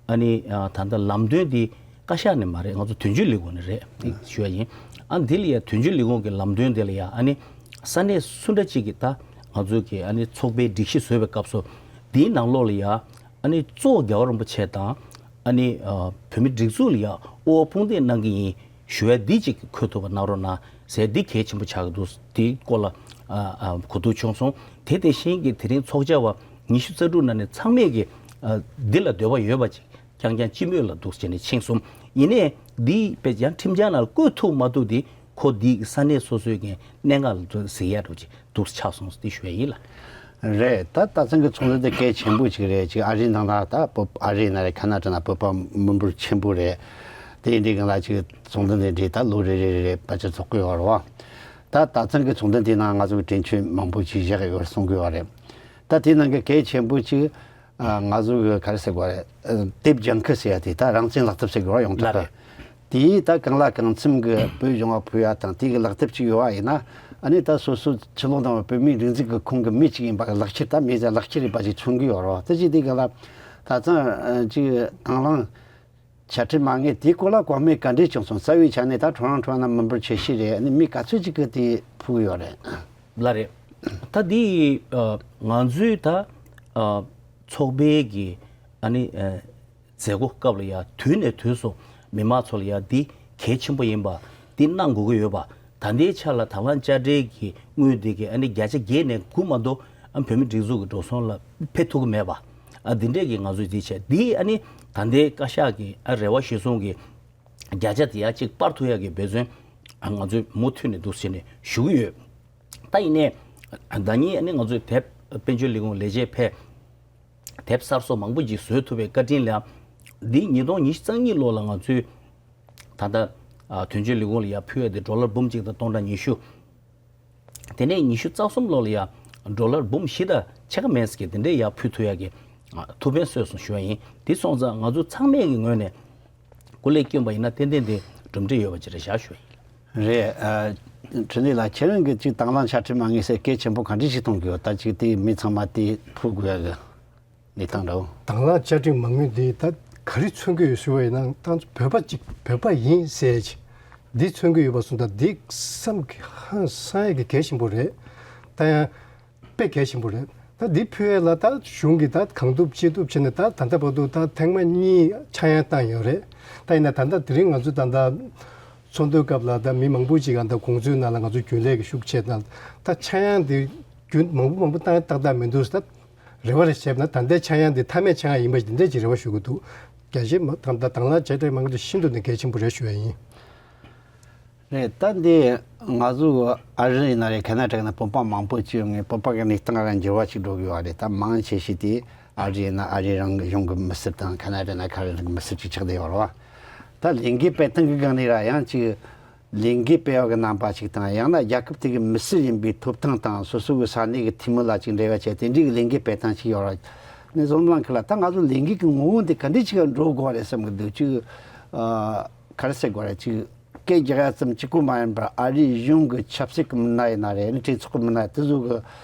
ཨ་ནི་ཨ་ད་ལྟ་ལམ་སྟོན་འདི་བཀའ་ཤག་ནས་མ་རེད། ང་ཚོ་དོན་གཅོད་ལས་ཁུངས་ནས་རེད། དེ་ཞུ་ཡ་ཡིན། ཨ་འདི་ལ་ཡ་དོན་གཅོད་ལས་ཁུངས་ཀྱི་ལམ་སྟོན་དེ་ལ་ཡ་ཨ་ནི་ས་གནས་སུ་འདྲ་ཅིག་གི་ད་ང་ཚོ་གི་ཨ་ནི་ཚོགས་པའི་སྒྲིག་གཞི་བཟོས་པའི་སྐབས་སུ་འདིའི་ནང་ལོགས་ལ་ཡ་ཨ་ནི་གཙོ་བོ་རྒྱལ་བ་རིན་པོ་ཆེ་དང་། ཨ་ནི་ཨ་བོད་མི་སྒྲིག་འཛུགས་ལ་ཡ་དབུ་བ་དཔུང་འདེགས་གནང་གི་ཡིན་ཞུ་ཡ་འདི་གཅིག་འཁོད་ཐུབ་པ་གནང་རོགས་གནང་ཟེར་འདི་གལ་ཆེན་པོ་ཆགས་ཀྱི་འདུག་འདིའི་སྐོར་ལ་ཨ་ཨ་གོ་བསྡུར་བྱུང་སོང་། དེ་དེ་བཞིན་གྱི་དེ་རིང་ཚོགས་བཅར་བ་ཉི་ཤུ་རྩ་དྲུག་ནང་ནས་ཚང་མས་ཀྱི་ཨ་འདི་ལ་འདོད་པ་ཡོད་པ་ཅིག་རྐྱང་རྐྱང་སྤྱི་མོས་ལ་འདུག་བྱས་ནས་ཕྱིན་སོང་། ཡིན་ནའི་འདི་དཔེ་ཡང་ཁྲིམས་འཆར་ནང་ལ་བཀོད་ཐུབ་མ་ཐུབ་འདི་ཁོ་འདི་ས་གནས་སོ་སོའི་གི་གནད་འགག་ལ་འདུག་གཟིགས་ཡ་འདྲ་ཅིག་འདུག་ཆགས་སོང་ཟེར་ཏེ་ཞུ་ཡ་ཡིན་ལ། རེད། ད་ད་ཐེངས་ཀྱི་ཚོགས་འདུ་དེ་གལ་ཆེན་པོ་ཅིག་རེད། ཅིག་ཨ་རིའི་ནང་ལ་ད་བོད་ཨ་རི་ན་རེད། ཁ་ན་ཌ་ན་བོད་པ་མི་འབོར་ཆེན་པོ་རེད། དེ་ཡིན་དུས་གང་ལ་ཅིག་ཚོགས་འདུ་འདི་འདྲའི་ད་ལོ་རེ་རེ་རེ་རེ་ཕལ་ཆེར་ཚོགས་ཀྱི་ཡོད་རེད་བ། ད་ད་ཐེངས་ཀྱི་ཚོགས་འདུ་འདིའི་ནང་ང་ཚོ་གི་དྲན་ཤེས་མང་པོ་ཅིག་བཞག་ཡོད་རེད་གསུང་གི་ཡོད་རེད། ད་དེའི་ནང་གི་གལ་ཆེན་པོ་ཅིག་ཨ་ང་ཚོ་གི་ག་རེ་ཟེར་དགོས་རེད། ཨ་དེབ་ལྗང་ཁུ་ཟེར་ཡ་དེ་ད་རང་བཙན་ལག་དེབ་ཟེར་དགོས་རེད་ཡོངས་གྲགས་པ། ལགས་རེད། དེས་ད་གང་ལ་གང་འཚམ་གྱི་བོད་གཞུང་བ་ཕུལ་ཡ་དང་དེ་གི་ལག་དེབ་ཅིག་ཡོད་བ་ཡིན་ན། ཨ་ནི་ད་སོ་སོ་ཕྱི་ལོགས་དང་བོད་མིའི་སྒྲིག་འཛུགས་ཀྱི་ཁོངས་ཀྱི་མི་ཅིག་ཡིན་པ་གི་ལག་ཁྱེར། ད་མི་ཟེར་ལག་ཁྱེར་རེད་པ་ཅིག་མཚོན་གྱི་ཡོད་རེད་བ། ད་ཅི་དེ་གང་ལ་ད་ཚང་ཅིག་དང་བླངས་ཕྱག་བྲིས་མ་ངེས་དེའི་སྐོར་ལ་གོ་མེད་ག་འདྲས་བྱུང་སོང་། རྩ་བའི་ཆ་ནས་ད་ཁྲོ་རང་ཁྲོ་ན་མི་འབོར་ཆེ་ཤོས་རེད། ཨ་ནི་མི་ག་ཚོད་ཅིག་གིས་དེ་ཕུལ་གྱི་ཡོད་རེད། ལགས་རེད། ད་འདི་ང་ཚོའི་ད་ཚོགས་པའི་གི་ཨ་ནི། མཛད་སྒོ་སྐབས་ལ་ཡང་དུས་ནས་དུས་སུ་མི་མང་ཚོ་ལ་ཡང་འདི་གལ་ཆེན་པོ་ཡིན་པ། འདི་གནང་དགོས་ཀྱི་ཡོད་པ། ད་ལྟའི་ཆ་ལ་དང་བླངས་དཔྱ་ཁྲལ་གྱི་དངུལ་འདི་གི་ཨ་ནི་བརྒྱ་ཆ་བརྒྱད་ནས་དགུ་མ་གཏོགས་ཨ་བོད་མི་སྒྲིག་འཛུགས་ཀྱི་འགྲོ་སོང་ལ་ཕེབས་ཐུབ་ཀྱི་མེད་པ། ཨ་འདི་འདྲས་ཀྱི་ང་ཚོས་འདི་བྱས། འདི་ཨ་ནི་ད་ལྟའི་བཀའ་ཤག་གི་ཨ་རེ་བ་གཞིར་བཟུང་གི་བརྒྱ་ཆ་དེ་ཡང་གཅིག་སྤར་ཐུབ་ཡག་གི་འབད་བརྩོན་ཨ་ང་ཚོས་མུ་མཐུད་ནས་འདུག་ཟེར་ནས་ཞུ་གི་ཡོད། ད་ཡིན་ནའི་ཟླ་ཉིན་ཨ་ནི་ང་ཚོས་དེབ་དཔལ་འབྱོར་ལས་ཁུངས་ལས་བྱེད་ཕེབས། དེབ་གསར་བཟོ་མང་པོ་ཅིག་བཟོས་ཐུབ་པའི་བཀའ་དྲིན་ལ། འདི་ཉིས་སྟོང་ཉི་ཤུ་རྩ་གཉིས་ལོ་ལ་ང་ཚོས་ ད་ལྟ་ཨ་དོན་གཅོད་ལས་ཁུངས་ལ་ཡར་ཕུལ་ཡ་དེ་ཌོ་ལར་འབུམ་གཅིག་དང་སྟོང་ཕྲག་ཉི་ཤུ། དེ་ནས་ཉི་ཤུ་རྩ་གསུམ་ལོ་ལ་ཡ་ཌོ་ལར་འབུམ་བཞི་དང་ཕྱེད་ཀ་མིན་ཙམ་གྱི་དེ་འདྲའི་ཡར་ཕུལ་ཐུབ་ཡག་གི་ཨ་ཐུགས་ཕན་གསོས་སོང་ཞུ་བ་ཡིན། དེ་སོང་ཙང་ང་ཚོ་ཚང་མས་ཀྱི་ངོས་ནས་སྐུ་ལས་བསྐྱོན་པ་ཡིན་ན་ཏན་ཏན་དེ་གྲུབ་འབྲས་ཡོད་པ་ཅིག་རེད་བཞག་ཞུ་བ་ཡིན། རེད། ཨ་འཕྲིན་ལས་ལགས། ཁྱེད་རང་གིས་ཅིག་དང་བླངས་དཔྱ་ཁྲལ་མ་དངུལ་ཟེར་གལ་ཆེན་པོ་ག་འདྲ་ཞིག་མཐོང་གི་ཡོད། ད་ཅིག་དེ་མི་ཚང་མ་དེ་ཕུལ་དགོས་ཡག་གི་གནས་སྟངས་འདྲ་བོ། དང་བླངས་དཔྱ་ཁྲལ་མ་དངུལ་འདི་ད་ག་རེ་མཚོན་གྱི་ཡོད་ཞུ་བ་ཡིན་ན། ད་བོད་པ་གཅིག་བོད་པ་ཡིན་ཟེར་གྱི་འདི་མཚོན་གྱི་ཡོད་པ་སོང་ཙང་འདི་བསམ་གྱི་ཧང་སང་ཡག་གི་གལ་ཆེན་པོ་རེད། ད་ཡང་དཔེ་གལ་ཆེན་པོ་རེད། ད་འདི་ཕུལ་ཡས་ལ་ད་གཞུང་གིས་ད་གང་ཐུབ་ཅི་ཐུབ་བྱས་ནས་ད་ད་ལྟ་བར་དུ་ད་ཐེངས་མ་གཉིས་ཆག་ཡང་བཏང་ཡོད་རེད། ད་ཡིན་ན་ད་ལྟ་དེ་རིང་ང་ཚོ་ད་ལྟ་ཚོགས་འདུའི་སྐབས་ལ་ད་མི་མང་པོ་ཅིག་ཨ་ད་གོང་ཚོའི་ནང་ལ་ང་ཚོ་རྒྱུན་ལས་ཀྱི་ཤུགས་ཆེ་ད་ད་ཆག་ཡང་འདི་རྒྱུན་མང་པོ་མང་པོ་བཏང་ཡང་ཏག་ཏག་མི་འདུག་ད། རེ་བ་རེ་བྱས་ན་ད་ལྟའི་ཆག་ཡང་འདི་མཐའ་མའི་ཆག་ཡང་ཡིན་པ་འདི་འདྲ་ཅིག་རེ་བ་ཞུ་གི་འདུག་རྒྱ་ཆེ་མ་དང་ད་དང་བླངས་བྱས་འབྲས་མང་གི་ཤིན་ཏུ་ནས་གལ་ཆེན་པོ་རེད་ཞུ་ཡ་ཡིན། རེད། ད་འདི་ང་ཚོ་ཨ་རི་ཡིན་ན་རེད། ཁ་ན་ཌ་ཡིན་ན་བོད་པ་མང་པོ་ཅིག་ཡོང་ངེ་བོད་པ་གི་གནས་སྟངས་རང་འགྱུར་བ་ཅིག་འགྲོ་གི་ཡོད་རེད། ད་མང་ཆེ་ཤོས་དེ་ཨ་རི་ཡིན་ན་ཨ་རི་རང་གི་གཞུང་གི་མི་སེར་དང་ཁ་ན་ཌ་ཡིན་ན་ཁ་ན་ཌ་གི་མི་སེར་ཅིག་ཆགས་བསྡད་ཡོད་རེད་བ། ད་ལས་འགུལ་སྤེལ་སྟངས་གི་སྒང་ནས་ར་ཡང་ཅིག་ལས་འགུལ་སྤེལ་བ་གི་རྣམ་པ་ཞིག་དང་། ཡང་ན་རྒྱལ་ཁབ་དེ་གི་མི་སེར་ཡིན་པའི་ཐོབ་ཐང་དང་སོ་སོ་གི་ས་གནས་ཀྱི་འཐུས་མི་ལ་ཅིག་འབྲེལ་བ་བྱས་དེ་འདྲའི་གི་ལས་འགུལ་སྤེལ་སྟངས་ཤིག་ཡོད་ར། ནས་བཟུང་ལང་ཁི་ལ་ད་ང་ཚོ་ལས་འགུལ་གི་ངོ་བོ་འདི་ག་འདྲ་ཅིག་ག་འགྲོ་དགོས་རེད་བསམ་གི་འདུག་ཅིག་ཨ་ག་རེ་ཟེར་དགོས་རེད། ཅིག་སྐད་རྒྱག་ཡ་ཙམ་གཅིག་པུ་མ་ཡིན་པར་ཨ་རིའི་གཞུང་གི་ཆབ་སྲིད་ཀྱི་མི་སྣ་ཡིན་ན་རེད། ནི་གྲོས་ཚོགས་ཀྱི་མི་སྣ་དེ་ཚོ་གི་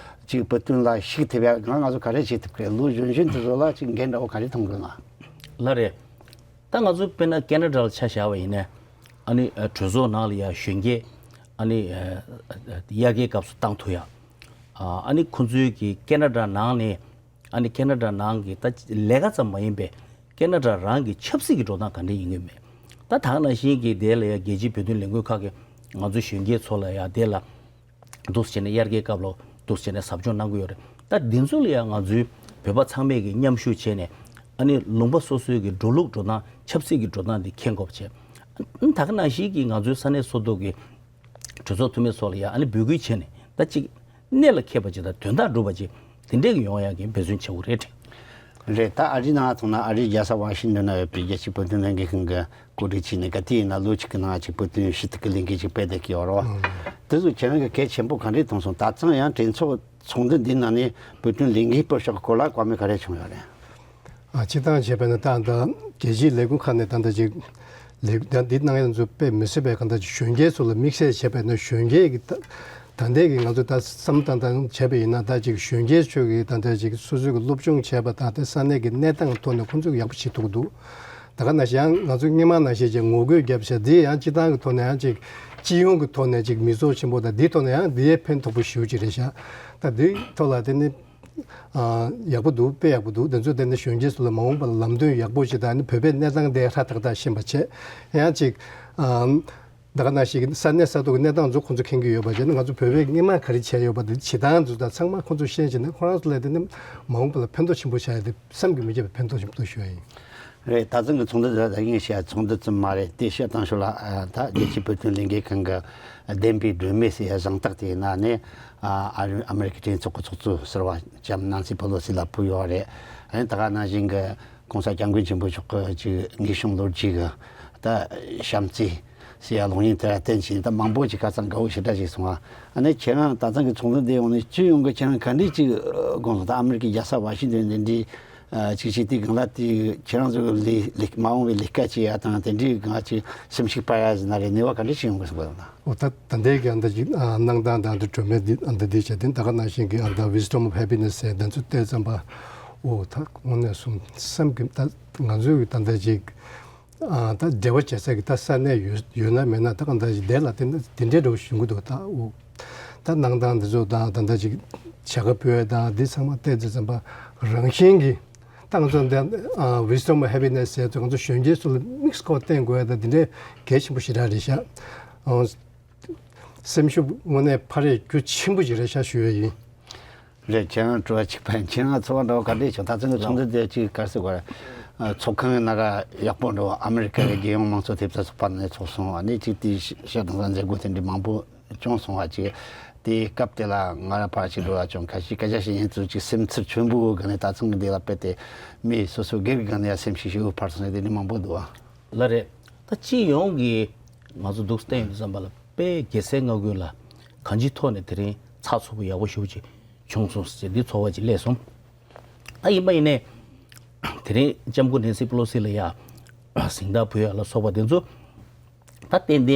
ཅིག་བོད་དོན་ལ་ཞུགས་ཐུབ་ཡ་ང་ང་ཚོ་ག་རེ་བྱེད་ཐུབ་གི་རེད། ལོ་གཞོན་གཞོན་དེ་ཚོ་ལ་ཅིག་འགན་འདྲ་བོ་ག་རེ་མཐོང་གི་ན། ལགས་རེད། ད་ང་ཚོ་དཔེར་ན་ཁེ་ན་ཌ་ལ་ཆ་བཞག་པ་ཡིན་ན། ཨ་ནི་ཨ་གྲོས་ཚོགས་ནང་ལ་ཡ་གཞོན་སྐྱེས་ཨ་ནི་ཨ་དབྱར་ཁའི་སྐབས་སུ་བཏང་ཐུབ་ཡ། ཨ་ཨ་ནི་ཁོང་ཚོའི་གི་ཁེ་ན་ཌ་ནང་ནས་ཨ་ནི་ཁེ་ན་ཌ་ནང་གི་ད་ལས་ཀ་ཙམ་མ་ཡིན་པའི་ཁེ་ན་ཌ་རང་གི་ཆབ་སྲིད་ཀྱི་འགྲོ་སྟངས་ག་འདྲ་ཡིན་གྱི་མེད། ད་ད་ག་ནང་བཞིན་གྱི་དེ་ལ་ཡ་རྒྱལ་སྤྱིའི་བོད་དོན་ལས་འགུལ་ཁག་གི་ང་ཚོ་གཞོན་སྐྱེས་ཚོ་ལ་ཡ་དེ་ལ། འདུག་སེ་བྱས་ནས་དབྱར་ཁའི་སྐབས་ལ་འདུག་སེ་བྱས་ནས་ཟབ་སྦྱོང་གནང་གི་ཡོད་རེད། ད་འདི་ཚོ་ལ་ཡང་ང་ཚོའི་བོད་པ་ཚང་མས་ཀྱི་མཉམ་ཞུགས་བྱས་ནས་ཨ་ནི་ལུང་པ་སོ་སོའི་གི་འགྲོ་ལུགས་འགྲོ་སྟངས་ཆབ་སྲིད་ཀྱི་འགྲོ་སྟངས་འདི་མཁྱེན་དགོས་པ་བྱས། ཨ་ནི་ད་ག་ནང་བཞིན་གྱི་ང་ཚོའི་ས་གནས་སོ་སོ་གི་གྲོས་ཚོགས་འཐུས་མི་ཚོ་ལ་ཡང་ཨ་ནི་འབོད་སྐུལ་བྱས་ནས་ད་ཅིག་གནད་ལ་འཁེལ་བ་ཅིག་དང་དོན་དག་འགྲུབ་པ་ཅིག་དེ་འདྲས་ཀྱི་ཡོང་ཡག་གི་འབད་བརྩོན་བྱེད་དགོས་རེད་དྲན། རེད། ད་ཨ་རིའི་ནང་མཐོང་ན་ཨ་རིའི་རྒྱལ་ས་ཝ་ཤིང་ཏོན་ན་ཡོད་པའི་རྒྱལ་སྤྱིའི་བོད་དོན་ལྷན་རྒྱས་ཁང་གི་གོ་སྒྲིག་བྱས་ནས་ག་དུས་ཡིན་ན་ལོ་གཅིག་གི་ནང་ཅིག་བོད་དོན་ཞུ་གཏུག་གི་ལས་འགུལ་ཅིག་སྤེལ་བསྡད་ཀྱི་ཡོད་རེད་བ། ཨང་། དེ་ཚོ་ཁྱེད་རང་གི་གལ་ཆེན་པོ་ག་འདྲས་མཐོང་སོང་། ད་ཐེངས་ཡང་གྲོས་ཚོགས་ཚོགས་འདུ་འདིའི་ནང་ནས་བོད་དོན་ལས་འགུལ་སྤེལ་ཕྱོགས་སྐོར་ལ་བཀའ་མོལ་ག་རེ་བྱུང་ཡོད་རེད། ཨ་སྤྱིར་བཏང་བྱས་པ་ན་ད་ལྟ་རྒྱལ་སྤྱིའི་ལས་ཁུངས་ཁག་ནས་ད་ལྟ་ཅིག་ལས་ད་འདི་གནང་ཡ་ཚོ་དཔེ་མི་སྲིད་པའི་གང་ལྟར་ཅིག་གཞོན་སྐྱེས་ཚོ་ལ་དམིགས་བསལ་བྱས་པ་ན་གཞོན་སྐྱེས་ཀྱི་ད་ད་ལྟའི་གི་ང་ཚོ་ད་བསམ་བློ་བཏང་སྟངས་བྱས་པ་ཡིན་ན། ད་ཅིག་གཞོན་སྐྱེས་ཚོས་ཀྱི་ད་ལྟ་ཅིག་སོ་སོའི་གི་སློབ་སྦྱོང་བྱས་པ་དང་དེ་ས་གནས་ཀྱི་གནས་སྟངས་ཐོག་ནས་ཁོང་ཚོས་ཡག་པོ་བྱེད་ཐུབ་ཀྱི་འདུག་ད་ག་ནང་བཞིན་ཡང་ང་ཚོ་སྔོན་མ་ནང་བཞིན་ཅིག་ངོ་རྒོལ་བརྒྱབ་བྱས་འདི་ཡང་སྤྱིར་བཏང་གི་ཐོག་ནས་ཡང་ཅིག་སྤྱི་ཡོངས་ཀྱི་ཐོག་ནས་ཅིག་མི་ཚོགས་ཆེན་པོ་དང་འདིའི་ཐོག་ནས་ཡང་འདི་ཡས་ཕན་ཐོགས་པོ་ཞེ་པོ་ཅིག་རེད་ཤག་ད་འདིའི་ཐོག་ལ་དེ་ནི་ཨ་ཡག་པོ་འདུག་དཔེ་ཡག་པོ་འདུག་དེ་ཚོ་དེ་ནི་གཞོན་སྐྱེས་ཚོ་ལ་མ་འོངས་པ་ལ་ལམ་སྟོན་ཡག་པོ་ཞིག་དང་ནི་བོད་པའི་གནས་སྟངས་དེ་ཧྲ་ཐག་ཐག་ཤེས་པ་བྱས། ཡང་ཅིག་ཨ་ད་ག་ནང་བཞིན་ས་གནས་ས་ཐོག་གི་གནས་སྟངས་ཚོ་ཁོང་ཚོ་མཁྱེན་གྱི་ཡོད་པ་བྱས་ནི་ང་ཚོ་བོད་པས་སྔོན་མ་ག་རེ་བྱས་ཡོད་པ་དེ་བྱེད་སྟངས་ཚོ་དང་ཚང་མ་ཁོང་ཚོ་ཤེས་བྱས་ནས་ཁོ་རང་ཚོ་ལ་དེ་ནི་མ་འོངས་པ་ལ་ཕན་ཐོགས་ཆེན་པོ་བྱ་ཡ་དེ་བསམ་གྱིས་མི་ཁྱབ་པའི་ཕན་ཐོགས་ཆེན་པོ་ཞུ་ཡ་ཡིན། རེད། ད་ཐེངས་ཀྱི་ཚོགས་འདུ་དེ་ད་ངས་བཤད་ཚོགས་འདུ་ཙམ་མ་རེད། དེ་བཤད་སྟངས་ཤོག་ལ་ཨ་ད་རྒྱལ་སྤྱིའི་བོད་དོན་ལས་འགུལ་ཁང་གི་བདེན་པའི་སྒྲོན་མེ་ཟེར་ཡ་གཟེངས་རྟགས་དེ་ཡིན་ན་ནི་ཨ་ཨ་རི་ཨ་མི་རི་ཀའི་གྲོས་ཚོགས་ཀྱི་ཚོགས་གཙོ་ཟུར་པ་ལྕམ་ནན་སི་པེ་ལོ་སི་ལ་ཕུལ་ཡོད་རེད། ཨ་ནི་ད་ག་ནང་བཞིན་གྱི་༸གོང་ས་༸སྐྱབས་མགོན་ཆེན་པོ་མཆོག་གི་ཅིག་ངེས་བྱུང་ལོ་རྒྱུས་ཀྱི་ད་བྱམས་བརྩེ་ཟེར་ཡ་ལོ་རྒྱུས་དེ་ལ་བརྟེན་བྱས་ད་མང་པོ་ཅིག་ཁ་སང་དགའ་བོ་ཞེ་དྲག་ཅིག་སོང་བ། ཨ་ནི་ཁྱེད་རང་ད་ཐེངས་ཀྱི་ཚོགས་འདུ་དེ་ཡོང་ནས་སྤྱི་ཡོངས་ཀྱི་ཁྱེད་རང་ག་འདྲས་ཅིག་དགོངས་སོང་། ད་ཨ་མི་རི་ཀའི་རྒྱལ་ས་ཝ་ཤིང་ཏོན་དེ་འདྲའི་ཨ་ཅིག་ཅིག་དེ་སྒང་ལ་དེ་ཁྱེད་རང་ཚོ་ལས་ལས་མ་འོངས་པའི་ལས་ཀ་བྱེད་ཡ་དང་དེ་འདྲའི་སྒང་ཅིག་སེམས་ཤུགས་སྤར་ཡ་ཟེར་ན་རེད། ནུས་པ་ག་འདྲ་ཞིག་ཡོང་དགོས་སོང་བ་ལ། འོ་ད་ད་ལྟའི་གི་ཨ་འདི་ཅིག་ཨ་གནང་སྟངས་དང་འདི་སྒྲོན་མེ་འདི་ཨ་འདི་འདི་བྱས་ཏེ་ད་ག་ནང་བཞིན་གི་ཨ་ད་Wisdom of Happiness ཟེར་འདི་ཚོ་བལྟས་ཙམ་པ། འོ་ད་དངོས་གནས་སོང་བསམ་གི་ད་ང་ཚོའི་གི་ད་ལྟ་ཅིག་ཨ་ད་འབྲེལ་བ་བྱེད་ས་གི་ད་ས་གནས་ཡོད་ཡོད་ན་མེད་ན་ད་ག་ད་ཅིག་དེ་ལ་དེ་འདྲའི་འདྲ་བོ་ཞིག་ཡོང་གི་འདུག་ད་འོ་ད་གནང་སྟངས་འདི་ཚོ་དང་ད་ལྟ་ཅིག་བྱ་དགའ་ཕུལ་བ་དང་འདི་ཚང་མ་བལྟས་ཙམ་པ་རང་བཞིན་གི་ད་ང་ཚོ་འདི་ཨ་Wisdom of Happiness ཟེར་ཚོ་ང་ཚོ་གཞོན་སྐྱེས་ཚོ་ལ་དམིགས་སུ་བཀར་བསྟན་དགོས་ཡ་ད་འདི་འདྲའི་གལ་ཆེན་པོ་ཞེ་དྲག་རེད་ཤག་ཨ་སེམས་ཤུགས་དངོས་གནས་འཕར་ཡས་རྒྱུ་ཆེན་པོ་ཞིག་རེད་ཤག་ཞུ་ཡ་ཡིན། རེད། ཁྱེད་རང་དྲི་བ་གཅིག་པ་ཡིན། ཁྱེད་རང་ཚོར་བ་འདྲ་བོ་ག་འདྲས་བྱུང་། ད་ཚང་གི་ཚོགས་འདུ་དེ་གཅིག་ག་རེ་ཟེར་དགོས་རེད། ཚོགས་ཁང་གི་ནང་ཡག་པོ་འགྲོ། ཨ་མི་རི་ཀ་གི་རྒྱལ་ཡོངས་མང་གཙོ་ཐེབས་རྩ་ཚོགས་པ་ནས་ཚོགས་སོང་། ཨ་ནི་གཅིག་དེ་ཤ་དང་ས་མཛད་སྒོ་དེ་འདྲའི་མང་པོ་བྱུང་སོང་བ་ཅིག་དེའི་སྐབས་དེ་ལ་ང་ར་ཕར་ཅིག་འགྲོ་ཡ་བྱུང་། ཁ་ཤས་སྐད་ཆ་བཤད་མཁན་ཚོ་ཅིག་སེམས་ཚོར་ཆེན་པོའི་སྒང་ནས་ད་ཚང་གི་དེ་ལ་དཔེ་དེ་མི་སོ་སོ་སྒེར་གྱི་སྒང་ནས་ཡ་སེམས་ཤུགས་ཞེ་པོ་འཕར་སོང་ཟེར་དེ་འདྲ་མང་པོ་འདུག་ཨ། ལགས་རེད། ད་སྤྱི་ཡོངས་ཀྱི་ང་ཚོ་འདུག་བསྟན་ཡོད་དུས་ཙམ་པ་ལ་དཔེ་རྒྱལ་སའི་མངའ་ཁུལ་ལ་གང་ཅིའི་ཐོག་ནས་དེ་རིང་ཚགས་ཚུད་པོ་ཡག་པོ་ཞེ་པོ་ཅིག་བྱུང་སོང་ཟེར་འདི་ཚོར་བ་ཅིག་སླེབས་སོང་། ད་ཡིན་པ་ཡིན་ནའི་དེ་རིང་ལྕམ་སྐུ་ནེན་སི་པེ་ལོ་སི་ལ་ཡ་གཟེངས་རྟགས་ཕུལ་ཡ་ལ་སོགས་པ་དེ་ཚོ་ད་ཏན་ཏན་ད་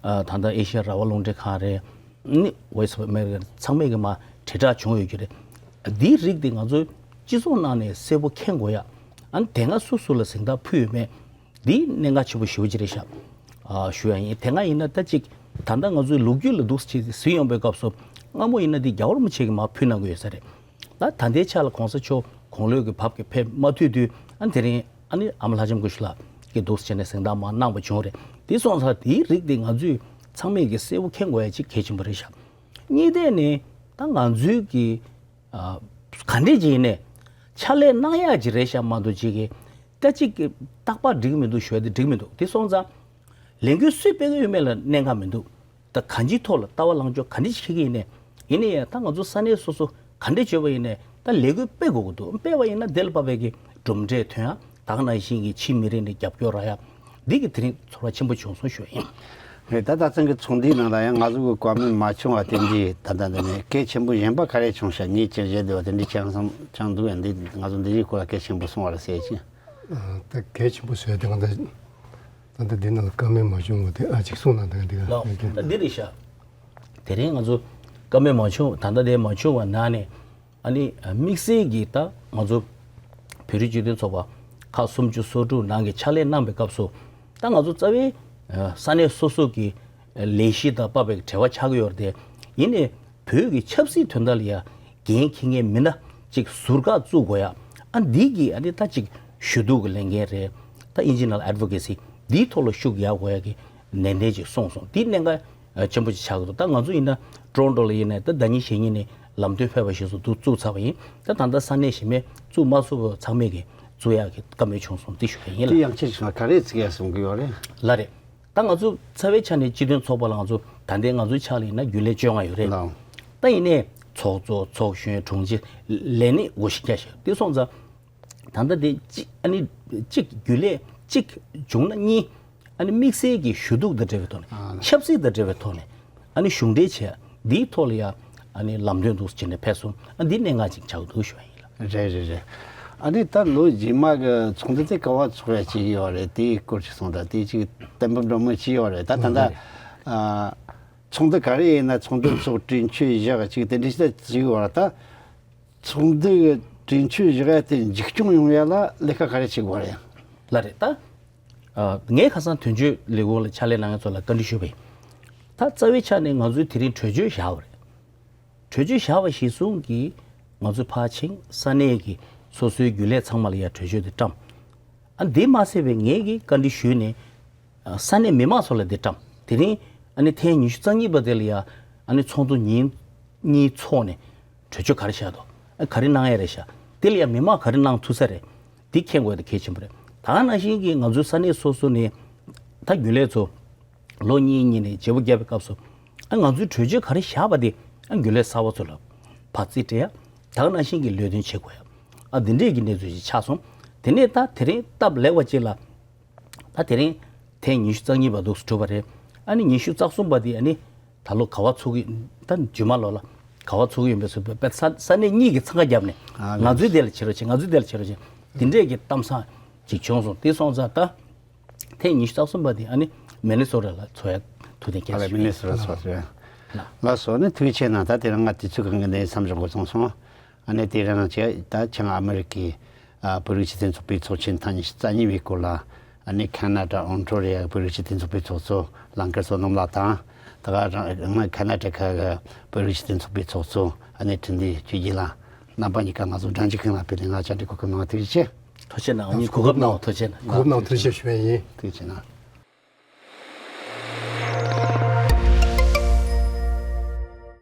ལྟ་ཨེ་ཤ་ཡ་རང་དབང་རླུང་འཕྲིན་ཁང་རེད། ནི་Voice of America ཚང་མས་གི་མ་དྲིལ་བསྒྲགས་བྱུང་ཡོད་ཀྱི་རེད། འདིའི་རིགས་དེ་ང་ཚོའི་སྤྱི་ཚོགས་ནང་ནས་གསལ་པོ་མཁྱེན་དགོས་ཡ། ཨ་ནི་དེ་སྔ་སུ་སུ་ལ་གཟེངས་རྟགས་ཕུལ་ཡོད་མེད་འདི་གནད་འགག་ཆེན་པོ་ཞེ་པོ་ཅིག་རེད་ཤག་ཨ་ཞུ་ཡ་ཡིན། དེ་སྔ་ཡིན་ན་ད་ཅིག་ད་ལྟ་ང་ཚོའི་ལོ་རྒྱུས་ལ་འདུག་སེ་ཅིག་གཟིགས་ཡོང་པའི་སྐབས་སུ་སྔ་མོ་ཡིན་ན་འདི་རྒྱལ་བ་རིན་པོ་ཆེ་གི་མ་ཕུལ་གནང་གི་ཡོད་ས་རེད། ད་ད་ལྟའི་ཆ་ལ་གོང་ས་མཆོག་དགུང་ལོ་གི་བབ་ཀྱི་ཕེབས་མ་ཐུབ་དུས་ཨ་ནི་དེ་རིང་ཨ་ནི་ཨ་མ་ལྷ་ལྕམ་སྐུ་ཞབས་ལགས་ཀྱིས་འདུག་སེ་བྱས་ནས་གཟེངས་རྟགས་མར་གནང་བ་བྱུང་རེད། དེ་སོང་ཙང་དེའི་རིགས་དེ་ང་ཚོས་ཚང་མས་ཀྱི་གསལ་པོ་མཁྱེན་དགོས་ཡ་ཅིག་གལ་ཆེན་པོ་རེད་ཤག་གཉིས་ཐད་ནས་ད་ང་ཚོའི་གི་ཨ་ག་འདྲས་ཅིག་ཡིན་ནས་ཕྱག་ལས་གནང་ཡ་ཅིག་རེད་ཤག་མ་གཏོགས་ཅིག་གི་ད་ཅིག་གི་རྟག་པར་འགྲིག་མི་འདུག་ཞུ་ཡ་དེ་འགྲིག་མི་འདུག་དེ་སོང་ཙང་ལས་འགུལ་སུས་སྤེལ་གི་ཡོད་མེད་ལ་གནད་འགག་མི་འདུག་ད་གང་ཅིའི་ཐོག་ལ་ལྟ་བ་ལངས་ཕྱོགས་ག་འདྲ་ཞིག་ཡིན་ནས། ཡིན་ན་ཡང་ད་ང་ཚོ་ས་གནས་སོ་སོ་ག་འདྲ་བྱས་པ་ཡིན་ནས་ད་ལས་འགུལ་སྤེལ་དགོས་ཀྱི་འདུག་སྤེལ་བ་ཡིན་ན་དེ་ལ་བབས་པའི་གི་གྲུབ་འབྲས་ཐོན་ཡ། ད་ག་ནང་བཞིན་གྱི་ཕྱིའི་མི་རིགས་ནས་རྒྱབ་སྐྱོར་རག་ཡ། འདི་གི་དེ་རིང་ཚོར་བ་ཆེན་པོ་བྱུང་སོང་ཞུ་ཡ་ཡིན། རེད། ད་ད་ཐེངས་ཀྱི་ཚོགས་འདུའི་ནང་ལ་ཡང་ང་ཚོ་གི་བཀའ་མོལ་མ་བྱུང་བ་དེ་འདྲའི་ད་ལྟ་འདི་ནས་གལ་ཆེན་པོ་གཞན་པ་ག་རེ་བྱུང་ཤག་ངས་ཅིག་བཞེས་བསྡད་པ་དེ་འདྲའི་ཆ་ཚང་ཆང་འདུག་ཡང་འདི་ང་ཚོ་འདི་རིགས་སྐོར་ལ་གལ་ཆེན་པོ་གསུང་བ་རེད་ཟེར་ཅིང་། ད་གལ་ཆེན་པོ་བཟོས་ཏེ་ང་ད་ད་ལྟ་འདི་ནང་ལ་བཀའ་མོལ་མ་བྱུང་བ་དེ་ཨ་ཅིག་གསུང་ན་འདང་འདི་ག་ལགས། ད་འདི་རེད་ཤག་དེ་རིང་ང་ཚོ་བཀའ་མོལ་མ་བྱུང་ད་ལྟ་དེ་མ་བྱུང་བ་ནང་ནས་ཨ་ནི་དམིགས་བསལ་གྱིས་ད་ང་ཚོ་བོད་རིགས་སྤྱི་མཐུན་ཚོགས་པ་ཁག་སུམ་ཅུ་སོ་དྲུག་ནང་གི་ཕྱག་ལས་གནང་བའི་སྐབས་སུ་ད་ང་ཚོ་རྩ་བའི་ས་གནས་སོ་སོ་གི་ལས་གཞི་དང་འབབ་པའི་འབྲེལ་བ་ཆགས་ཀྱི་ཡོད་རེད་དེ། ཡིན་ནའི་བོད་ཀྱི་ཆབ་སྲིད་དོན་དག་ལ་ཡ་འགན་འཁྱེར་མཁན་མི་སྣ་ཅིག་ཟུར་བཀག་བཙུགས་དགོས་ཡ། ཨ་འདི་གི་ཨ་ནི་ད་ཅིག་ཞུ་གཏུག་གི་ལས་འགན་རེད། ད་ཨིན་ཇི་ནང་ལ་ཨེཌ་ཝོ་ཀེ་སི་འདིའི་ཐོག་ལ་ཤུགས་རྒྱག་དགོས་ཡ་གི་ནན་ཏན་ཅིག་གསུངས་སོང་། འདི་གནད་འགག་ཆེན་པོ་ཅིག་ཆགས་ཀྱི་འདུག་ད་ང་ཚོ་ཡིན་ན་ཊོ་རོན་ཊོ་ལ་ཡིན་ནའི་ད་ཟླ་ཉིན་གཞེས་ཉིན་ནས་ལམ་སྟོན་ཕེབས་པ་ཞིག་སུ་འདུག་བཙུགས་ཚར་བ་ཡིན། ད་ད་ལྟ་ས་གནས་གཞན་མས་བཙུགས་མ་ཚུགས་པ་ཚང་མས་གི་བཙུགས་ཡ་གི་བཀའ་མོལ་བྱུང་སོང་། འདི་ཞུ་གི་ཡིན་ལ། དེ་ཡང་ཁྱེད་ཚོ་ག་རེ་བརྩི་ཡ་གསུང་གི་ཡོད་རེད། ལ་རེད། ད་ང་ཚོ་རྩ་བའི་ཆ་ནས་སྤྱི་མཐུན་ཚོགས་པ་ལ་ང་ཚོ་ད་ལྟའི་ང་ཚོའི་ཕྱག་ལ་ཡིན་ན་རྒྱུན་ལས་བཅོ་ལྔ་ཡོད་རེད། ལགས། ད་ཡིན་ནའི་ཚོགས་གཙོ་ཚོགས་གཞོན་དྲུང་ཆེ་ལས་སྣེ་དགུ་བཞི་བརྒྱ་ཞིག་དེ་སོང་ཙང་ད་ལྟ་དེ་གཅིག་ཨ་ནི་གཅིག་རྒྱུན་ལས་གཅིག་བྱུང་ན་གཉིས་ཨ་ནི་དམིགས་བསལ་གྱི་ཞུ་གཏུག་དང་འབྲེལ་བའི་ཐོག་ནས། ཨ། ཆབ་སྲིད་དང་འབྲེལ་བའི་ཐོག་ནས་ཨ་ནི་གཞུང་འབྲེལ་བྱས་འདིའི་ཐོག་ལ་ཡ་ཨ་ནི་ལམ་སྟོན་འདུག་ཅེས་ནས་ཕེབས་སོང་། ཨ་འདི་གནད་འགག་ཅིག་ཆགས་འདུག་ཞུ་བ་ཡིན་ལ། རེད་རེད་རེད། ཨ་ནི་ད་ལོ་རྗེས་མ་གི་ཚོགས་འདུ་དེ་ག་བ་ཚོགས་ཡ་ཅིག་ཡོད་རེད། དེའི་སྐོར་ཅིག་གསུངས་དང་དེ་ཅིག་གཏན་འབེབས་འདྲ་མོ་ཅིག་ཡོད་རེད། ད་ད་ལྟ་ཨ་ཚོགས་འདུ་ག་རེ་ཡིན་ན་ཚོགས་འདུ་ཚོགས་གྲོས་ཆོད་བཞག་ཅིག་དེ་འདྲ་ཞིག་ད་ཅིག་ཡོད་རེད། ད་ཚོགས་འདུ་གི་གྲོས་ཆོད་བཞག་ཡ་དེ་མཇུག་སྐྱོང་ཡོང་ཡ་ལ་ལས་ཀ་ག་རེ་བྱེད་དགོས་རེད། ལ་རེད། ད་ཨ་ངས་ཁ་སང་དོན་གཅོད་ལས་ཁུངས་ལ་ཕྱག་ལས་གནང་མཁན་ཚོ་ལ་བཀའ་འདྲི་ཞུས་པ་ཡིན། ད་རྩ་བའི་ཆ་ནས་ང་ཚོས་དེ་རིང་གྲོས་ཆོད་བཞག་པ་རེད། གྲོས་ཆོད་བཞག་པ་གཞིར་བཟུང་གིས་ང་ཚོས་ཕར་ཕྱིན་ས་གནས་ཀྱི་སོ་སོའི་རྒྱུན་ལས་ཚང་མ་ལ་ཡ་གྲོས་ཆོད་དེ་བཀྲམ། ཨ་འདི་མ་ཟད་པའི་ངས་ཀྱི་བཀའ་འདྲི་ཞུས་ནས་ཨ་ས་གནས་མི་མང་ཚོ་ལ་དེ་བཀྲམ། དེ་རིང་ཨ་ནི་ཐེངས་ཉི་ཤུ་རྩ་གཉིས་པ་དེ་ལ་ཡ་ཨ་ནི་ཚོགས་འདུ་ཉིན་གཉིས་ཚོགས་ནས་གྲོས་ཆོད་ག་རེ་བཞག་འདུག་ཨ་ག་རེ་གནང་ཡ་རེད་ཤག་དེ་ལ་ཡ་མི་མང་ག་རེ་གནང་ཐུབ་ས་རེད། འདི་མཁྱེན་དགོས་དེ་གལ་ཆེན་པོ་རེད། ད་ག་ནང་བཞིན་གྱི་ང་ཚོའི་ས་གནས་སོ་སོ་ནས་ད་རྒྱུན་ལས་ཚོ་ལོ་གཉིས་གཉིས་ནས་བརྗེ་པོ་བརྒྱབ་པའི་སྐབས་སུ་ཨ་ང་ཚོའི་གྲོས་ཆོད་ག་རེ་བཞག་པ་དེ་ཨ་རྒྱུན་ལས་གསར་པ་ཚོ་ལ་བར་རྩིས་སྤྲད་ཡ། ད་ག་ནང་བཞིན་གྱི་ལས་དོན་བྱེད་དགོས་ཡ། ཨ་འདི་འདྲས་ཀྱི་གནས་ཚུལ་ཞིག་ཆགས་སོང་། དེ་ནས་ད་དེ་རིང་སྟབས་ལེགས་པ་ཅིག་ལ་ད་དེ་རིང་ཐེངས་ཉི་ཤུ་རྩ་གཉིས་པ་འདུག་སེ་གྲུབ་པ་རེད། ཨ་ནི་ཉི་ཤུ་རྩ་གསུམ་པ་དེ་ཨ་ནི་ད་ལོ་ག་བ་ཚོགས་ཀྱི་ད་རྗེས་མ་ལོ་ལ་ག་བ་ཚོགས་ཀྱི་ཡིན་པའི་སུ་པའི་ས་ས་གནས་གཉིས་ཀྱི་འཚང་ཁ་བརྒྱབ་ནས་ཨ་ང་ཚོའི་དེ་ལ་བྱེད་རོགས་བྱེད། ང་ཚོའི་དེ་ལ་བྱེད་རོགས་བྱེད། དེ་འདྲས་ཀྱི་གཏམ་བཟང་ཅིག་བྱུང་སོང་། དེ་སོང་ཙང་ད། ཐེངས་ཉི་ཤུ་རྩ་གསུམ་པ་དེ་ཨ་ནི་མི་ནི་སོ་ཊ་ལ་ཚོགས་ཡ་ཐུགས་གཏན་འཁེལ་ཨ་ལ་སོང་། མི་ནི་སོ་ཊ་ཚོགས་ཚོད། ལགས་སོ། ཨ་ནི་ཐུགས་རྗེ་ཆེ་གནང་། ད་དེ་རིང་ང་དུས་ཚོད་གང་གི་ནས་མཚམས་འཇོག་དགོས་སོང་སོང་། ཨ་ནི་དེ་རིང་ཅེ་ད་བྱང་ཨ་མི་རི་ཀའི་ཨ་བོད་རིགས་སྤྱི་མཐུན་ཚོགས་པའི་ཚོགས་ཆེན་ཐེངས་ཉི་ཤུ་རྩ་གཉིས་པའི་སྐོར་ལ་ཨ་ནི་ཁ་ན་ཌ་ཨོན་ཊ་རི་ཡ་བོད་རིགས་སྤྱི་མཐུན་ཚོགས་པའི་ཚོགས་གཙོ་ལང་ཀར་བསོད་ནམས་ལགས་དང་། ད་ག་རང་ང་ཁ་ན་ཌ་ཁ་གི་བོད་རིགས་སྤྱི་མཐུན་ཚོགས་པའི་ཚོགས་གཙོ་ཨ་ནི་འཕྲིན་ལས་ཆོས་རྒྱལ་ལགས། རྣམ་པ་གཉིས་ཀ་ང་ཚོ་སྒྲ་འཇུག་ཁང་ལ་ཕེབས་ནས་ང་བཅར་འདྲི་གོ་སྐབས་གནང་བ་ཐུགས་རྗེ་ཆེ། ཐུགས་རྗེ་ཆེ་གནང་། ཨ་ནི་གོ་སྐབས་གནང་བ་ཐུགས་རྗེ་ཆེ་གནང་། གོ་སྐབས་གནང་བ་ཐུགས་རྗེ་ཆེ་ཞུ་བ་ཡིན། ཐུགས་རྗེ་ཆེ་གནང་།